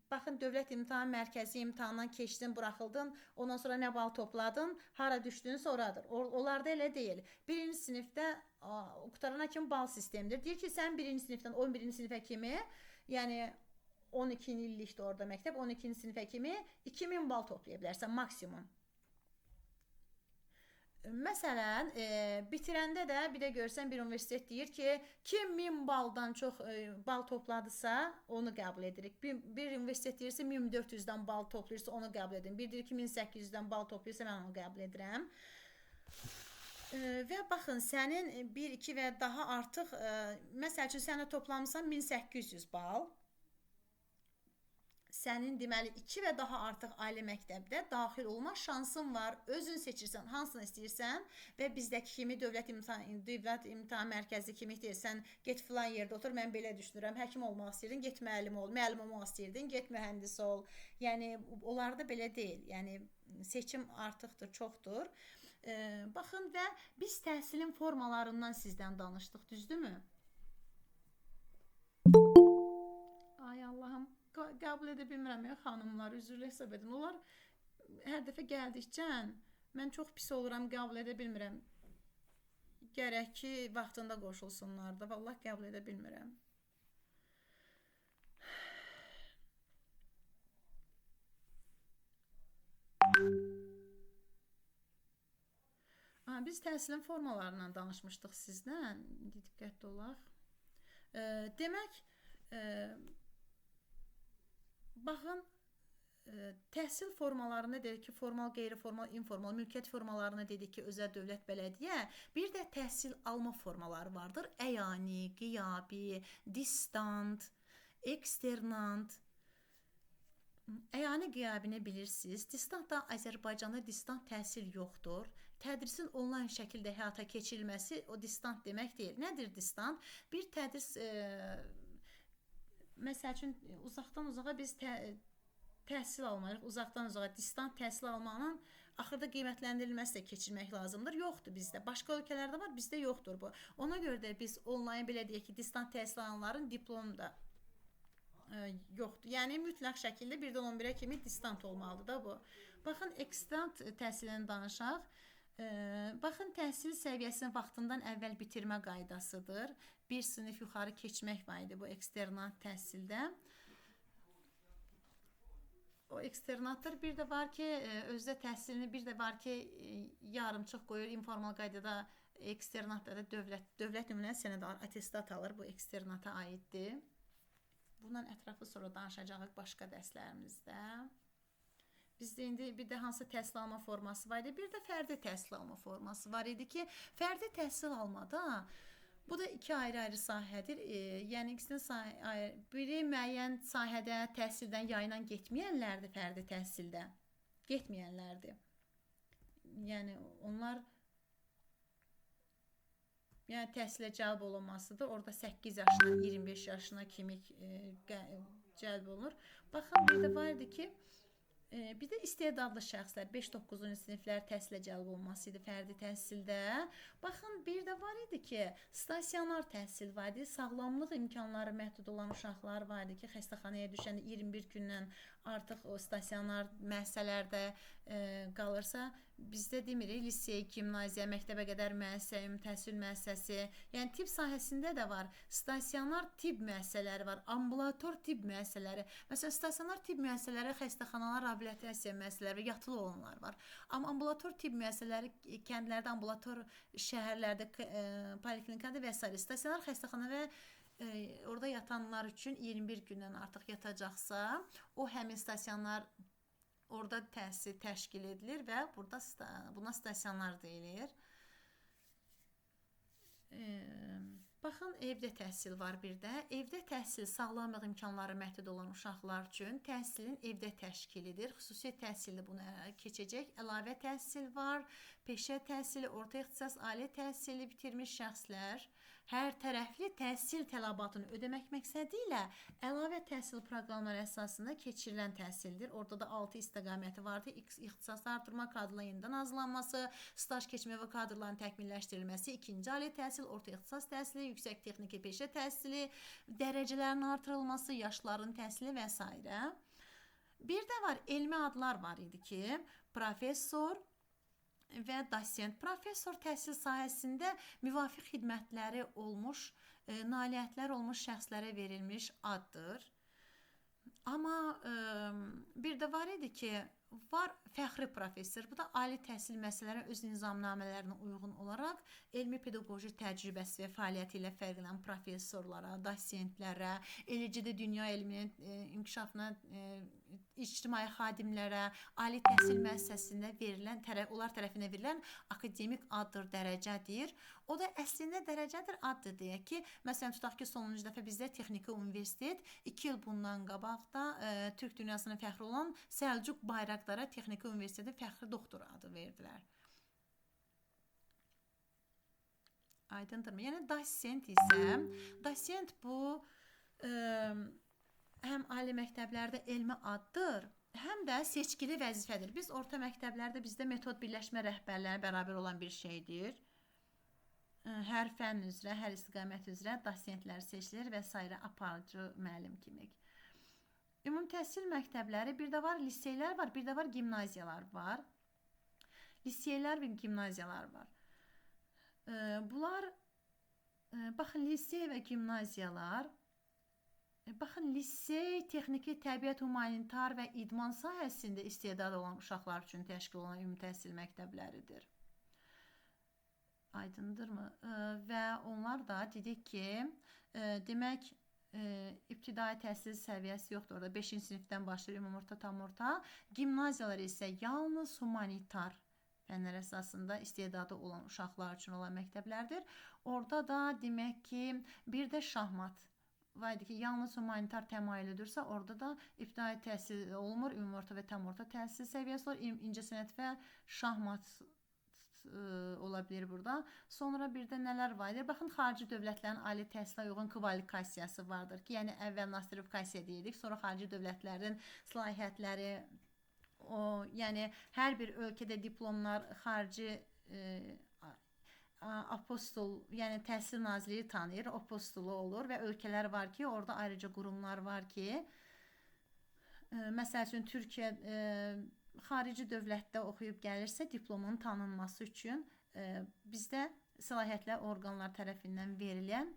baxın, dövlət imtahan mərkəzi imtahandan keçdin, buraxıldın, ondan sonra nə bal topladın, hara düşdünsə oradır. Onlarda elə deyil. Birinci sinifdə qurtarana kimi bal sistemidir. Deyir ki, sən birinci sinifdən 11-ci sinifə kimi, yəni 12 illikdir orada məktəb, 12-ci sinifə kimi 2000 bal toplaya bilərsən maksimum. Məsələn, bitirəndə də bir də görsən bir universitet deyir ki, kim 1000 baldan çox bal topladısa, onu qəbul edirik. Bir universitet deyirsə 1400-dən bal toplayırsa, onu qəbul edim. Bir deyir ki, 1800-dən bal toplayırsa, mən onu qəbul edirəm. Və baxın, sənin 1, 2 və daha artıq, məsəl üçün, sən də toplamısan 1800 bal. Sənin deməli 2 və daha artıq ali məktəbdə daxil olma şansın var. Özün seçirsən, hansını istəyirsən və bizdəki kimi dövlət imtahan mərkəzi kimi deyirsən, get filan yerdə otur, mən belə düşünürəm, həkim olmaq istəyirdin, get müəllim ol, müəllim olmaq istəyirdin, get mühəndis ol. Yəni, onlarda belə deyil. Yəni, seçim artıqdır, çoxdur. Baxın və biz təhsilin formalarından sizdən danışdıq, düzdürmü? Ay Allahım, qəbul edə bilmirəm ya xanımlar, üzrlə hesab edin. Onlar hər dəfə gəldikcə mən çox pis oluram, qəbul edə bilmirəm. Gərək ki, vaxtında qoşulsunlar da. Vallah qəbul edə bilmirəm. Biz təhsilin formalarından danışmışdıq sizlə. İndi diqqətli olaq. Demək, baxın, təhsil formalarında dedik ki, formal, qeyri-formal, informal, mülkiyyət formalarında dedik ki, özəl, dövlət, bələdiyyə. Bir də təhsil alma formaları vardır. Əyani, qiyabi, distant, eksternant. Əyani qiyabini bilirsiniz. Distant da Azərbaycanda distant təhsil yoxdur. Tədrisin onlayn şəkildə həyata keçirilməsi o distant demək deyil. Nədir distant? Bir tədris, məsəl üçün, uzaqdan uzağa biz təhsil almalıyıq. Uzaqdan uzağa distant təhsil almanın axırda qiymətləndirilməsi də keçirmək lazımdır. Yoxdur bizdə. Başqa ölkələrdə var, bizdə yoxdur bu. Ona görə də biz onlayn belə deyək ki, distant təhsil alanların diplomu da yoxdur. Yəni, mütləq şəkildə 1-dən 11-ə kimi distant olmalıdır da bu. Baxın, ekstant təhsilini danışaq. Baxın, təhsil səviyyəsinin vaxtından əvvəl bitirmə qaydasıdır. Bir sinif yuxarı keçmək var idi bu eksternat təhsildə. O eksternatlar bir də var ki, özdə təhsilini bir də var ki, yarımçıq qoyur, informal qaydada eksternatda da dövlət nümunəli sənəd alır, atestat alır, bu eksternata aiddir. Bundan ətraflı sonra danışacağıq başqa dərslərimizdə. Bizdə indi bir də hansı təhsil alma forması var idi, bir də fərdi təhsil alma forması var idi ki, fərdi təhsil almada bu da iki ayrı-ayrı sahədir. Yəni ikisinin biri müəyyən sahədə təhsildən yayla getməyənlərdir, fərdi təhsildə getməyənlərdir. Yəni onlar yəni təhsilə cəlb olunmasıdır. Orada 8 yaşından 25 yaşına kimi cəlb olunur. Baxın, bir də var idi ki, Bir də istedadlı şəxslər 5-9-cu siniflər təhsilə cəlb olunması idi fərdi təhsildə. Baxın, bir də var idi ki, stasionar təhsil var idi. Sağlamlıq imkanları məhdud olan uşaqlar var idi ki, xəstəxanaya düşəndə 21 gündən artıq o stasionar müəssisələrdə qalırsa, bizdə demirik lisey, gimnaziya, məktəbə qədər müəssisə, ümumi təhsil müəssisəsi, yəni tibb sahəsində də var. Stasionar tibb müəssisələri var, ambulator tibb müəssisələri. Məsələn, stasionar tibb müəssisələri xəstəxanalar, reabilitasiya müəssisələri və yatılı olanlar var. Amma ambulator tibb müəssisələri kəndlərdə, ambulator şəhərlərdə, poliklinikada və sair. Stasionar xəstəxana və orada yatanlar üçün 21 gündən artıq yatacaqsa, o həmin stasionar orada təhsil təşkil edilir və burada buna stasionar deyilir. Baxın, evdə təhsil var bir də. Evdə təhsil sağlamlıq imkanları məhdud olan uşaqlar üçün təhsilin evdə təşkilidir. Xüsusi təhsildə buna keçəcək. Əlavə təhsil var, peşə təhsili, orta ixtisas, ali təhsili bitirmiş şəxslər hər tərəfli təhsil tələbatını ödəmək məqsədi ilə əlavə təhsil proqramları əsasında keçirilən təhsildir. Orada da 6 istiqaməti vardı. İxtisas artırma, kadrların yenidən hazırlanması, staj keçmə və kadrların təkmilləşdirilməsi, ikinci ali təhsil, orta ixtisas təhsili, yüksək texniki peşə təhsili, dərəcələrin artırılması, yaşların təhsili və s. Bir də var, elmi adlar var idi ki, professor və dosent. Professor təhsil sahəsində müvafiq xidmətləri olmuş, nailiyyətlər olmuş şəxslərə verilmiş addır. Amma bir də var idi ki, var fəxri professor. Bu da ali təhsil məsələləri öz nizamnamələrinə uyğun olaraq elmi pedaqoji təcrübəsi və fəaliyyəti ilə fərqlənən professorlara, dosentlərə, eləcə də dünya elminin inkişafına, ictimai xadimlərə, ali təhsil müəssisəsində verilən, onlar tərəfindən verilən akademik addır, dərəcədir. O da əslində dərəcədir, addır deyək ki, məsələn, tutaq ki, sonuncu dəfə bizdə Texniki Universitet 2 il bundan qabaqda Türk dünyasının fəxri olan Səlcuq Bayraqdara Texniki Universiteti fəxri doktoru adı verdilər. Aydındırmı? Yəni, dosent isə, dosent bu həm ali məktəblərdə elmi addır, həm də seçkili vəzifədir. Biz orta məktəblərdə bizdə metod birləşmə rəhbərləri bərabər olan bir şeydir. Hər fənn üzrə, hər istiqamət üzrə dosentlər seçilir və s. Aparıcı müəllim kimi. Ümumi təhsil məktəbləri, bir də var liseylər var, bir də var gimnaziyalar var. Liseylər və gimnaziyalar var. Bunlar, baxın, lisey və gimnaziyalar, baxın, lisey, texniki, təbiət, humanitar və idman sahəsində istedad olan uşaqlar üçün təşkil olunan ümumi təhsil məktəbləridir. Aydındırmı? Və onlar da dedik ki, demək, ibtidai təhsil səviyyəsi yoxdur. Orada 5-ci sinifdən başlayır ümumi orta, tam orta. Gimnaziyalar isə yalnız humanitar fənlər əsasında istedadı olan uşaqlar üçün olan məktəblərdir. Orada da demək ki, bir də şahmat var idi ki, yalnız humanitar təmayülüdürsə, orada da ibtidai təhsil olmur, ümumi orta və tam orta təhsil səviyyəsi olur, incəsənət və şahmat ola bilir burada. Sonra bir də nələr var idi? Baxın, xarici dövlətlərin ali təhsilə uyğun kvalifikasiyası vardır ki, yəni əvvəl nostrifikasiya deyirdik, sonra xarici dövlətlərin səlahiyyətləri, o, yəni hər bir ölkədə diplomlar xarici apostol, yəni Təhsil Nazirliyi tanıyır, apostolu olur və ölkələr var ki, orada ayrıca qurumlar var ki, məsəl üçün Türkiyə xarici dövlətdə oxuyub gəlirsə, diplomunun tanınması üçün bizdə səlahiyyətli orqanlar tərəfindən verilən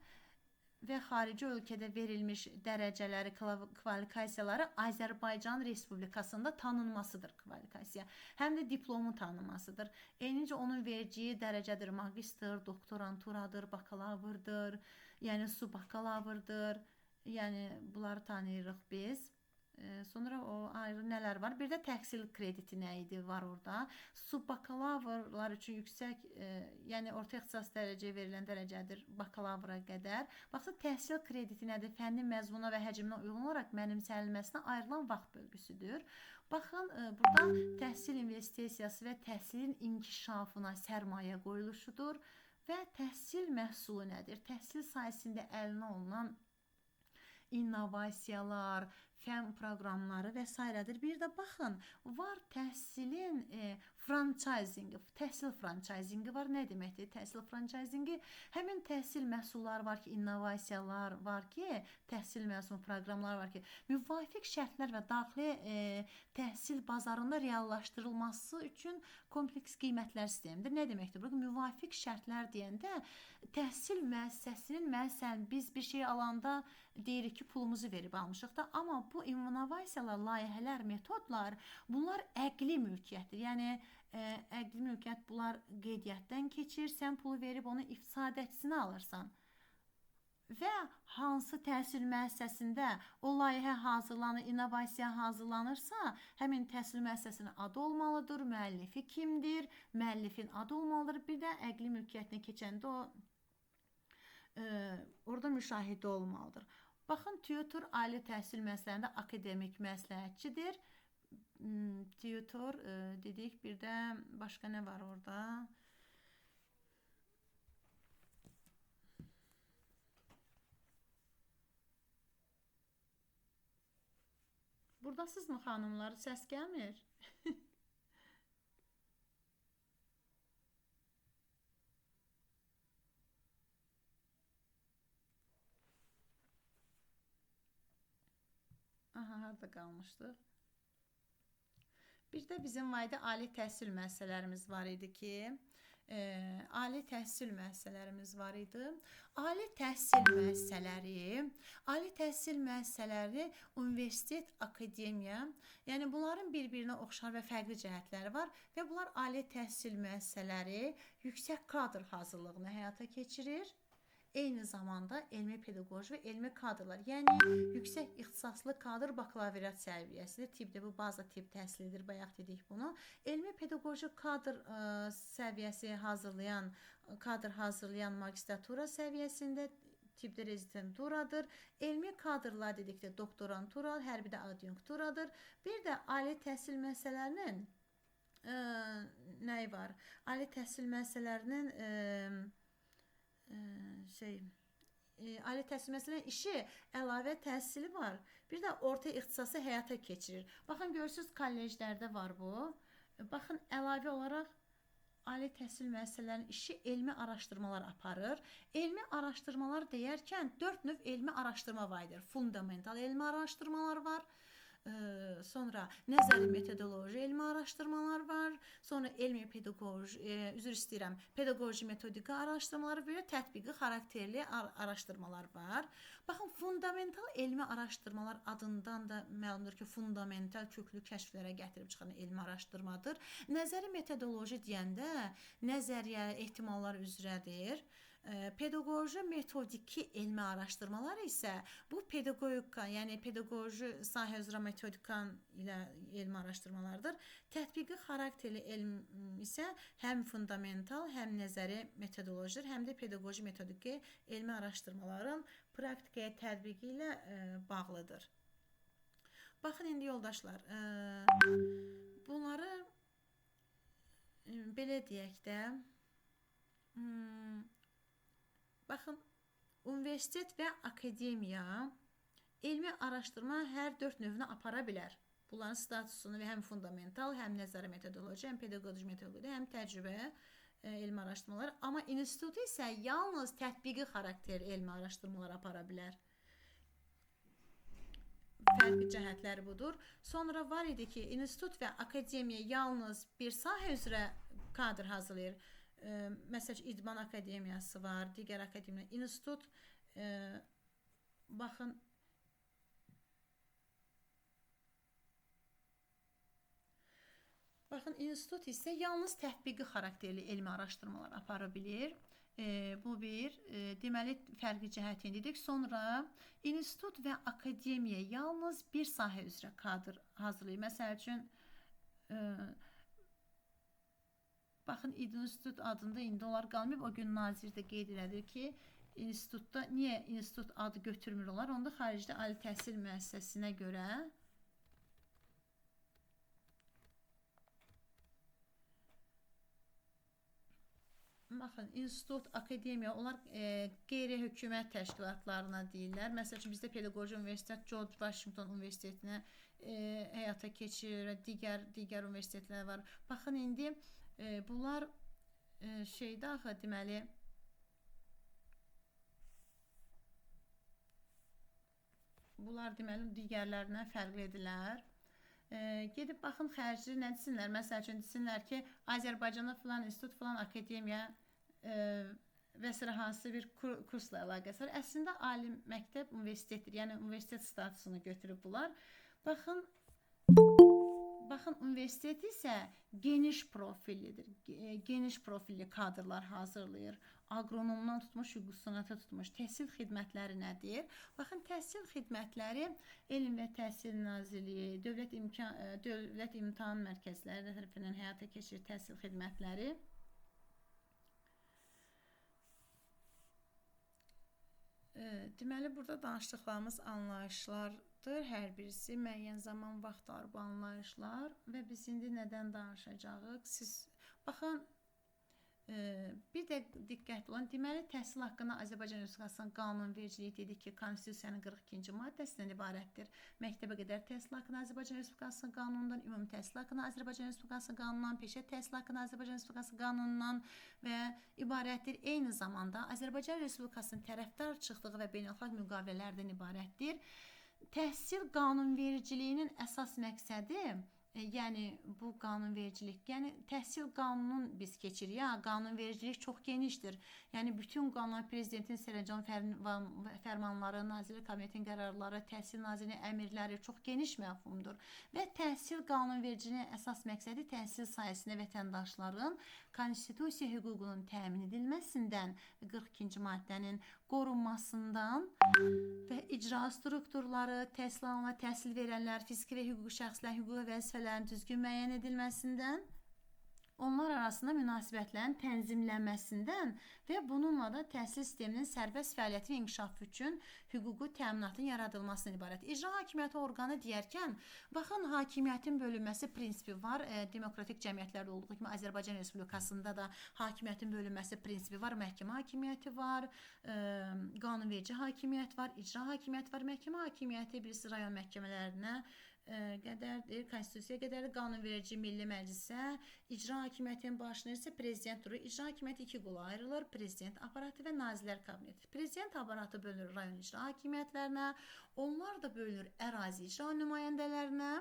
və xarici ölkədə verilmiş dərəcələri, kvalifikasiyaları Azərbaycan Respublikasında tanınmasıdır kvalifikasiya. Həm də diplomun tanınmasıdır. Eynicə onun vereceği dərəcədir, magistr, doktoranturadır, bakalavrdır, yəni subbakalavrdır. Yəni bunları tanıyırıq biz. Sonra o ayrı nələr var? Bir də təhsil krediti nə idi var orada. Subbakalavrlar üçün yüksək, yəni orta ixtisas dərəcəyə verilən dərəcədir bakalavra qədər. Baxsa, təhsil krediti nədir? Fənni məzmuna və həcminə uyğun olaraq mənimsənilməsinə ayrılan vaxt bölgüsüdür. Baxın, burada təhsil investisiyası və təhsilin inkişafına sərmayə qoyuluşudur və təhsil məhsulu nədir? Təhsil sahəsində əlinə olunan innovasiyalar, fən proqramları və s. Bir də baxın, var təhsilin françayzinqi, təhsil françayzinqi var. Nə deməkdir təhsil françayzinqi? Həmin təhsil məhsulları var ki, innovasiyalar var ki, təhsil məhsulu proqramları var ki, müvafiq şərtlər və daxili təhsil bazarında reallaşdırılması üçün kompleks qiymətlər sistemidir. Nə deməkdir bu? Müvafiq şərtlər deyəndə təhsil müəssisəsinin, məsələn, biz bir şey alanda deyirik ki, pulumuzu verib almışıq da, amma bu innovasiyalar, layihələr, metodlar, bunlar əqli mülkiyyətdir. Yəni əqli mülkiyyət bunlar qeydiyyatdan keçir, sən pulu verib onun ifsadəçisini alırsan. Və hansı təhsil müəssisəsində o layihə hazırlanır, innovasiya hazırlanırsa, həmin təhsil müəssisəsinin adı olmalıdır, müəllifi kimdir, müəllifin adı olmalıdır. Bir də əqli mülkiyyətinə keçəndə o orada müşahidə olmalıdır. Baxın, tutor ali təhsil müəssisələrində akademik məsləhətçidir. Tutor dedik, bir də başqa nə var orada? Buradasınızmı xanımlar? Səs gəlmir. Aha, harada qalmışdıq? Bir də bizim var idi ali təhsil müəssisələrimiz var idi ki, ali təhsil müəssisələrimiz var idi. Ali təhsil müəssisələri, universitet, akademiya, yəni bunların bir-birinə oxşar və fərqli cəhətləri var və bunlar ali təhsil müəssisələri yüksək kadr hazırlığını həyata keçirir. Eyni zamanda elmi pedaqoji və elmi kadrlar, yəni yüksək ixtisaslı kadr bakalavriat səviyyəsidir. Tibbdə bu baza tibb təhsilidir, bayaq dedik bunu. Elmi pedaqoji kadr səviyyəsi hazırlayan, kadr hazırlayan magistratura səviyyəsində tibbdə rezidenturadır. Elmi kadrlar dedikdə doktorantura, hərbidə adjunkturadır. Bir də ali təhsil müəssisələrinin nəyi var? Ali təhsil müəssisələrinin ali təhsil məsələn işi, əlavə təhsili var. Bir də orta ixtisası həyata keçirir. Baxın, görürsünüz, kolleclərdə var bu. Baxın, əlavə olaraq ali təhsil müəssisələrinin işi elmi araşdırmalar aparır. Elmi araşdırmalar deyərkən 4 növ elmi araşdırma vardır. Fundamental elmi araşdırmalar var. Sonra nəzəri metodoloji elmi araşdırmalar var, sonra elmi pedaqoji, üzr istəyirəm, pedaqoji metodika araşdırmaları və tətbiqi xarakterli araşdırmalar var. Baxın, fundamental elmi araşdırmalar adından da məlumdur ki, fundamental köklü kəşflərə gətirib çıxan elmi araşdırmadır. Nəzəri metodoloji deyəndə nəzəriyyə ehtimallar üzrədir. Pedaqoji metodiki elmi araşdırmalar isə bu pedaqogika, yəni pedaqoji sahə üzrə metodika ilə elmi araşdırmalardır. Tətbiqi xarakterli elm isə həm fundamental, həm nəzəri metodolojidir, həm də pedaqoji metodiki elmi araşdırmaların praktikaya tətbiqi ilə bağlıdır. Baxın, indi yoldaşlar, bunları belə deyək də, baxın, universitet və akademiya elmi araşdırma hər 4 növünü apara bilər. Bunların statusunu və həm fundamental, həm nəzəri metodoloji, həm pedaqoji metodoloji, həm təcrübə elmi araşdırmalar. Amma institut isə yalnız tətbiqi xarakterli elmi araşdırmalar apara bilər. Fərqli cəhətləri budur. Sonra var idi ki, institut və akademiya yalnız bir sahə üzrə kadr hazırlayır. Məsələn, İdman Akademiyası var, digər akademiya, institut, baxın, institut isə yalnız tətbiqi xarakterli elmi araşdırmalar apara bilir. Bu bir, deməli, fərqli cəhətini dedik. Sonra institut və akademiya yalnız bir sahə üzrə kadr hazırlayır. Məsəl üçün, baxın, institut adında indi onlar qalmayıb. O gün nazir də qeyd elədi ki, institutda niyə institut adı götürmür onlar? Onda xaricdə ali təhsil müəssisəsinə görə Baxın, institut, akademiya, onlar qeyri-hökumət təşkilatlarına deyirlər. Məsəl üçün, bizdə Pedaqoji Universitet George Washington Universitetinə həyata keçirir və digər universitetlər var. Baxın, indi bunlar şeydə axı, deməli, bunlar deməli digərlərindən fərqlidirlər. Gedib baxın, xərcli nə desinlər? Məsəl üçün, desinlər ki, Azərbaycanda filan institut, filan akademiya və s. Hansı bir kursla əlaqəsi var. Əslində, ali məktəb universitetdir. Yəni, universitet statusunu götürüb bunlar. Baxın, universitet isə geniş profillidir. Geniş profilli kadrlar hazırlayır. Agronomdan tutmuş, hüquqşünasa tutmuş. Təhsil xidmətləri nədir? Baxın, təhsil xidmətləri Elm və Təhsil Nazirliyi, Dövlət İmtahan Mərkəzləri tərəfindən həyata keçirir təhsil xidmətləri. Deməli, burada danışdıqlarımız anlayışlardır. Hər birisi müəyyən zaman vaxt alır bu anlayışlar və biz indi nədən danışacağıq? Siz baxın, bir də diqqətli olun. Deməli, təhsil haqqında Azərbaycan Respublikasının qanunvericiliyi dedik ki, Konstitusiyanın 42-ci maddəsindən ibarətdir. Məktəbə qədər təhsil haqqında Azərbaycan Respublikasının qanunundan, ümumi təhsil haqqında Azərbaycan Respublikasının qanunundan, peşə təhsil haqqında Azərbaycan Respublikasının qanunundan və ibarətdir. Eyni zamanda Azərbaycan Respublikasının tərəfdar çıxdığı və beynəlxalq müqavilələrdən ibarətdir. Təhsil qanunvericiliyinin əsas məqsədi, yəni bu qanunvericilik, yəni təhsil qanunun biz keçirik. Ya, qanunvericilik çox genişdir. Yəni bütün qanunlar, prezidentin sərəncam fərmanları, Nazirlər Kabinetinin qərarları, təhsil nazirinin əmrləri çox geniş məfhumdur. Və təhsil qanunvericiliyinin əsas məqsədi təhsil sayəsində vətəndaşların konstitusiya hüququnun təmin edilməsindən, 42-ci maddənin qorunmasından və icra strukturları, təhsil alanlar, təhsil verənlər, fiziki və hüquqi şəxslərin hüquq və vəzifələrinin düzgün müəyyən edilməsindən, onlar arasında münasibətlərin tənzimlənməsindən və bununla da təhsil sisteminin sərbəst fəaliyyəti və inkişafı üçün hüquqi təminatın yaradılmasından ibarət. İcra hakimiyyəti orqanı deyərkən, baxın, hakimiyyətin bölünməsi prinsipi var. Demokratik cəmiyyətlərdə olduğu kimi Azərbaycan Respublikasında da hakimiyyətin bölünməsi prinsipi var. Məhkəmə hakimiyyəti var, qanunverici hakimiyyət var, icra hakimiyyəti var. Məhkəmə hakimiyyəti birisi rayon məhkəmələrinə qədərdir, konstitusiya qədərdir, qanunverici Milli Məclisə, icra hakimiyyətinin başına isə prezident durur. İcra hakimiyyəti iki qola ayrılır: prezident aparatı və Nazirlər Kabineti. Prezident aparatı bölünür rayon icra hakimiyyətlərinə, onlar da bölünür ərazi icra nümayəndələrinə,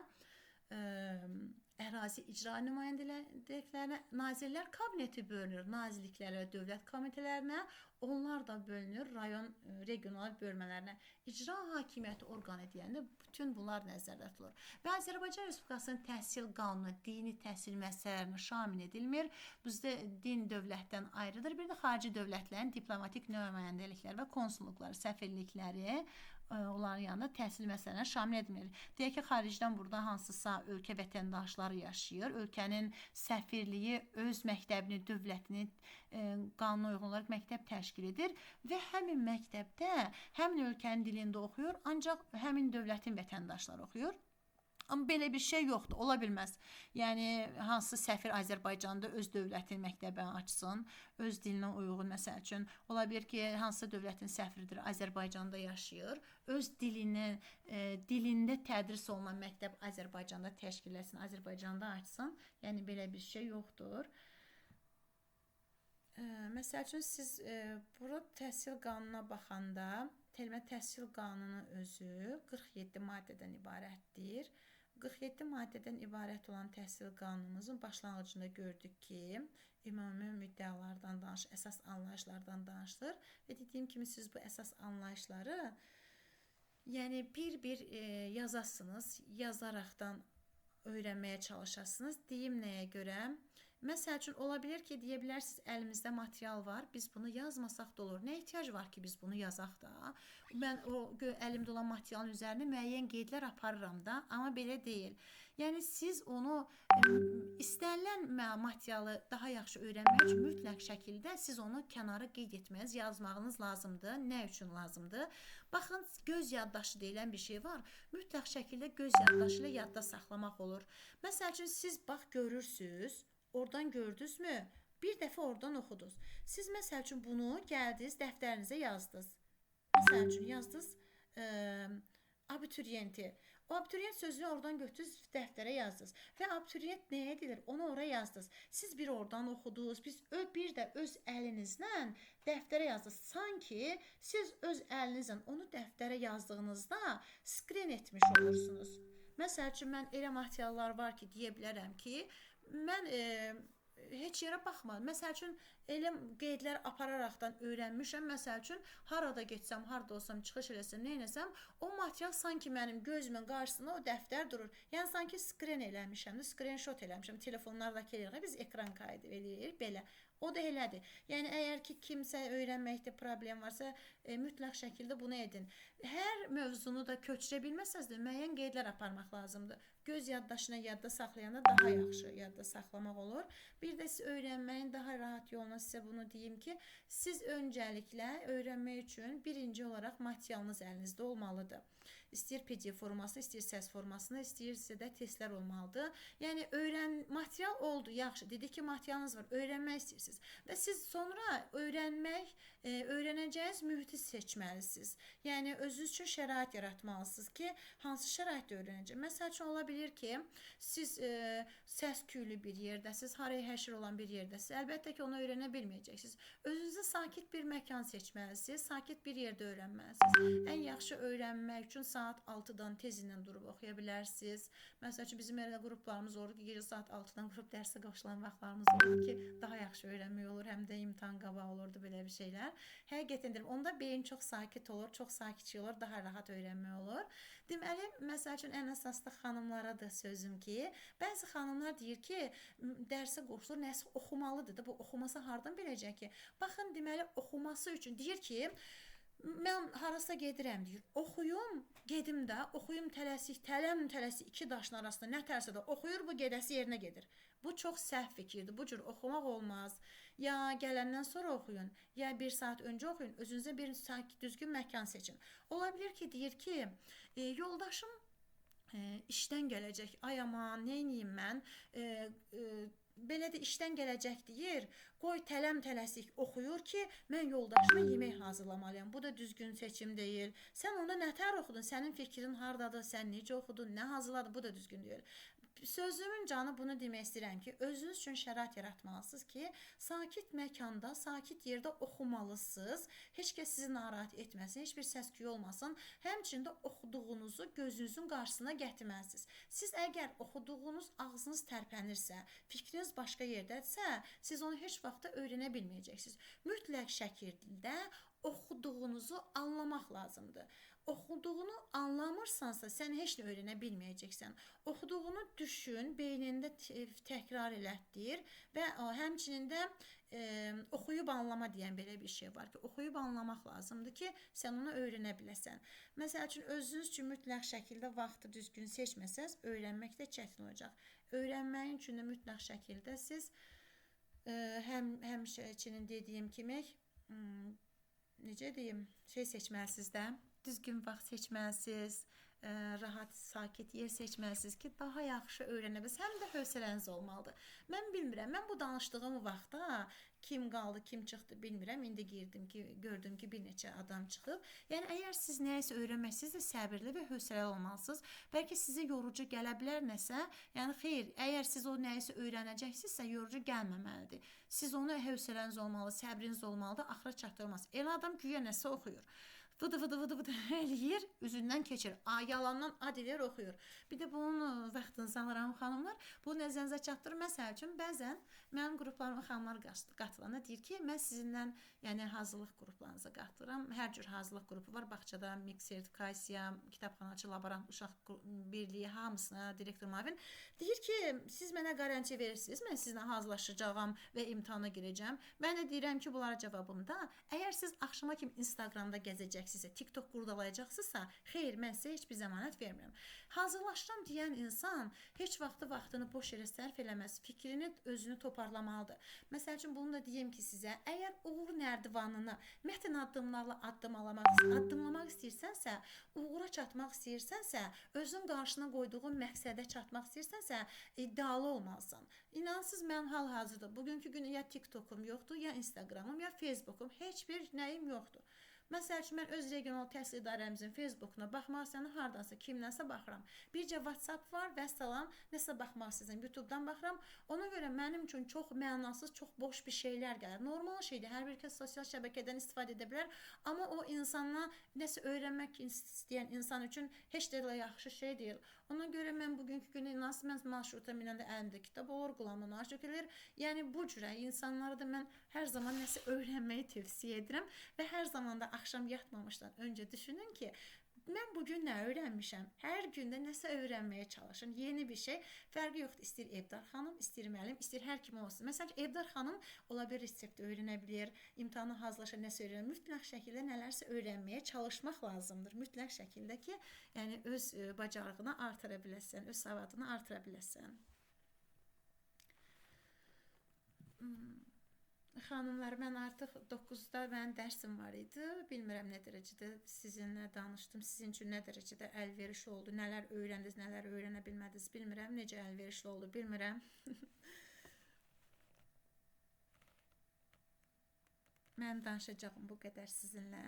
ərazi icra nümayəndələrinə, Nazirlər Kabineti bölünür nazirliklərə və dövlət komitələrinə, onlar da bölünür rayon, regional bölmələrinə. İcra hakimiyyəti orqanı deyəndə bütün bunlar nəzərdə tutulur. Və Azərbaycan Respublikasının təhsil qanunu dini təhsil məsələlərinə şamil edilmir. Bizdə din dövlətdən ayrıdır. Bir də xarici dövlətlərin diplomatik nümayəndəlikləri və konsulluqları, səfirlikləri onların yanında təhsil məsələlərinə şamil edilmir. Deyək ki, xaricdən burada hansısa ölkə vətəndaşları yaşayır. Ölkənin səfirliyi öz məktəbini, dövlətini qanuna uyğun olaraq məktəb təşkil edir və həmin məktəbdə həmin ölkənin dilində oxuyur, ancaq həmin dövlətin vətəndaşları oxuyur. Amma belə bir şey yoxdur, ola bilməz. Yəni, hansı səfir Azərbaycanda öz dövlətinin məktəbini açsın, öz dilinə uyğun, məsəl üçün, ola bilir ki, hansısa dövlətin səfiridir, Azərbaycanda yaşayır, öz dilində tədris olunan məktəb Azərbaycanda təşkil etsin, Azərbaycanda açsın. Yəni, belə bir şey yoxdur. Məsəl üçün, siz burada təhsil qanununa baxanda, təhsil qanunu özü 47 maddədən ibarətdir. 47 maddədən ibarət olan təhsil qanunumuzun başlanğıcında gördük ki, ümumi müddəalardan danışır, əsas anlayışlardan danışılır və dediyim kimi siz bu əsas anlayışları, yəni bir-bir yazasınız, yazaraqdan öyrənməyə çalışasınız. Deyim nəyə görə? Məsəl üçün, ola bilər ki, deyə bilərsiniz, əlimizdə material var, biz bunu yazmasaq da olur. Nə ehtiyac var ki, biz bunu yazaq da? Mən o əlimdə olan materialın üzərində müəyyən qeydlər aparıram da, amma belə deyil. Yəni, siz onu istənilən materialı daha yaxşı öyrənmək üçün mütləq şəkildə siz onu kənara qeyd etməniz, yazmağınız lazımdır. Nə üçün lazımdır? Baxın, göz yaddaşı deyilən bir şey var. Mütləq şəkildə göz yaddaşı ilə yadda saxlamaq olur. Məsəl üçün, siz bax görürsünüz, oradan gördünüzmü? Bir dəfə oradan oxudunuz. Siz məsəl üçün bunu gəldiniz, dəftərinizə yazdınız. Məsəl üçün yazdınız abituriyenti. O abituriyent sözünü oradan götürdünüz, dəftərə yazdınız. Və abituriyent nəyə edilir? Onu ora yazdınız. Siz bir oradan oxudunuz, biz bir də öz əlinizlə dəftərə yazdınız. Sanki siz öz əlinizlə onu dəftərə yazdığınızda skrin etmiş olursunuz. Məsəl üçün, mən elə materiallar var ki, deyə bilərəm ki, mən heç yerə baxmadım. Məsəl üçün, elə qeydlər apararaqdan öyrənmişəm. Məsəl üçün, harada getsəm, harada olsam, çıxış eləsəm, nə eləsəm, o material sanki mənim gözümün qarşısında o dəftər durur. Yəni, sanki skrin eləmişəm, screenshot eləmişəm. Telefonlardakı eləyirik, biz ekran kaydı eləyirik, belə. O da elədir. Yəni, əgər ki, kimsə öyrənməkdə problem varsa, mütləq şəkildə bunu edin. Hər mövzunu da köçürə bilməsəniz də müəyyən qeydlər aparmaq lazımdır. Göz yaddaşına yadda saxlayanda daha yaxşı yadda saxlamaq olur. Bir də siz öyrənməyin daha rahat yoluna sizə bunu deyim ki, siz öncəliklə öyrənmək üçün birinci olaraq materialınız əlinizdə olmalıdır. İstəyir PDF formasında, istəyir səs formasında, istəyirsə də testlər olmalıdır. Yəni, material oldu, yaxşı. Dedik ki, materialınız var, öyrənmək istəyirsiniz. Və siz sonra öyrənəcəyiniz mühiti seçməlisiniz. Yəni, özünüz üçün şərait yaratmalısınız ki, hansı şəraitdə öyrənəcək. Məsəl üçün, ola bilir ki, siz səs küylü bir yerdəsiniz, haraya həşir olan bir yerdəsiniz. Əlbəttə ki, onu öyrənə bilməyəcəksiniz. Özünüzə sakit bir məkan seçməlisiniz, sakit bir yerdə öyrənməlisiniz. Ən yaxşı öyrənmək üçün saat 6-dan tezindən durub oxuya bilərsiniz. Məsəl üçün, bizim elə qruplarımız olur ki, gecə saat 6-dan qrup dərsə qoşulan vaxtlarımız olur ki, daha yaxşı öyrənmək olur, həm də imtahan qabağı olurdu, belə bir şeylər. Həqiqətən deyirəm, onda beyin çox sakit olur, çox sakitçi olur, daha rahat öyrənmək olur. Deməli, məsəl üçün, ən əsaslı xanımlara da sözüm ki, bəzi xanımlar deyir ki, dərsə qoşulur, nəsə oxumalıdır da, bu oxumasa hardan biləcək ki? Baxın, deməli, oxuması üçün deyir ki, mən harasa gedirəm, deyir, oxuyum, gedim də, oxuyum tələsik, tələm-tələsik iki daşın arasında nə tərsə də oxuyur, bu gedəsi yerinə gedir. Bu çox səhv fikirdir, bu cür oxumaq olmaz. Ya gələndən sonra oxuyun, ya bir saat öncə oxuyun, özünüzə bir sakit, düzgün məkan seçin. Ola bilər ki, deyir ki, yoldaşım işdən gələcək, ay aman, neyniyim mən, belə də işdən gələcək deyir, qoy tələm-tələsik oxuyur ki, mən yoldaşıma yemək hazırlamalıyam. Bu da düzgün seçim deyil. Sən onda nətər oxudun, sənin fikrin hardadır, sən necə oxudun, nə hazırladın, bu da düzgün deyil. Sözümün canı bunu demək istəyirəm ki, özünüz üçün şərait yaratmalısınız ki, sakit məkanda, sakit yerdə oxumalısınız. Heç kəs sizi narahat etməsin, heç bir səs-küy olmasın. Həmçinin də oxuduğunuzu gözünüzün qarşısına gətirməlisiniz. Siz əgər oxuduğunuz ağzınız tərpənirsə, fikriniz başqa yerdədirsə, siz onu heç vaxt da öyrənə bilməyəcəksiniz. Mütləq şəkildə oxuduğunuzu anlamaq lazımdır. Oxuduğunu anlamırsansa, sən heç nə öyrənə bilməyəcəksən. Oxuduğunu düşün, beynində təkrar elətdir və həmçinin də oxuyub anlama deyən belə bir şey var ki, oxuyub anlamaq lazımdır ki, sən onu öyrənə biləsən. Məsəl üçün, özünüz üçün mütləq şəkildə vaxtı düzgün seçməsəniz, öyrənmək də çətin olacaq. Öyrənməyin üçün də mütləq şəkildə siz həmişəçinin dediyim kimi, necə deyim, şey seçməlisiniz də, düzgün vaxt seçməlisiniz, rahat, sakit yer seçməlisiniz ki, daha yaxşı öyrənə biləsiniz. Həm də hövsələniz olmalıdır. Mən bilmirəm, mən bu danışdığım vaxtda kim qaldı, kim çıxdı bilmirəm. İndi girdim ki, gördüm ki, bir neçə adam çıxıb. Yəni, əgər siz nəyisə öyrənmək istəyirsiniz, səbirli və hövsələli olmalısınız. Bəlkə sizə yorucu gələ bilər nəsə. Yəni, xeyr, əgər siz o nəyisə öyrənəcəksinizsə, yorucu gəlməməlidir. Siz onu hövsələniz olmalı, səbriniz olmalıdır, axıra çatdırmaz. Elə adam güya nəsə oxuyur. Vıdı vıdı vıdı vıdı eləyir, üzündən keçir. Yalandan ad eləyir, oxuyur. Bir də bunun vaxtınızı alıram xanımlar. Bu nəzərinizə çatdırır. Məsəl üçün, bəzən mənim qruplarıma xanımlar qatılanda deyir ki, mən sizinlə, yəni hazırlıq qruplarınıza qatılıram. Hər cür hazırlıq qrupu var. Bağçada, mix sertifikasiya, kitabxanaçı, laborant, uşaq birliyi, hamısına, direktor mavin. Deyir ki, siz mənə qarantiya verirsiniz, mən sizinlə hazırlaşacağam və imtahana girəcəm. Mən də deyirəm ki, bunlara cavabımda, əgər siz axşama kimi Instagramda gəzəcəksiniz, edəcəksinizsə, TikTok qurdalayacaqsınızsa, xeyr, mən sizə heç bir zəmanət vermirəm. Hazırlaşıram deyən insan heç vaxtı vaxtını boş yerə sərf eləməz, fikrini, özünü toparlamalıdır. Məsəl üçün, bunu da deyim ki sizə, əgər uğur nərdivanını mətn addımlarla addımlamaq istəyirsənsə, uğura çatmaq istəyirsənsə, özün qarşına qoyduğun məqsədə çatmaq istəyirsənsə, iddialı olmalısan. İnansız, mən hal-hazırda bugünkü gün ya TikTokum yoxdur, ya Instagramım, ya Facebookum, heç bir nəyim yoxdur. Məsəl üçün, mən öz regional təhsil idarəmizin Facebookuna baxmaq istəyəndə hardansa, kimdənsə baxıram. Bircə WhatsApp var, vəssalam, nəsə baxmaq istəyirəm, YouTube-dan baxıram. Ona görə mənim üçün çox mənasız, çox boş bir şeylər gəlir. Normal şeydir, hər bir kəs sosial şəbəkədən istifadə edə bilər, amma o insana nəsə öyrənmək istəyən insan üçün heç də elə yaxşı şey deyil. Ona görə mən bugünkü günü inansız, mən marşruta minəndə əlimdə kitab olur, qulağıma naşık edir. Yəni bu cürə insanlara da mən hər zaman nəsə öyrənməyi tövsiyə edirəm və hər zaman da axşam yatmamışdan öncə düşünün ki, mən bugün nə öyrənmişəm? Hər gündə nəsə öyrənməyə çalışın. Yeni bir şey. Fərqi yoxdur. İstəyir Evdar xanım, istəyir müəllim, istəyir hər kim olsun. Məsələn, Evdar xanım ola bilər resept öyrənə bilər, imtahana hazırlaşır, nəsə öyrənə. Mütləq şəkildə nələrsə öyrənməyə çalışmaq lazımdır. Mütləq şəkildə ki, yəni öz bacarığını artıra biləsən, öz savadını artıra biləsən. Xanımlar, mən artıq 9-da mənim dərsim var idi. Bilmirəm nə dərəcədə sizinlə danışdım, sizin üçün nə dərəcədə əlverişli oldu, nələr öyrəndiniz, nələr öyrənə bilmədiniz, bilmirəm. Necə əlverişli oldu, bilmirəm. Mənim danışacağım bu qədər sizinlə.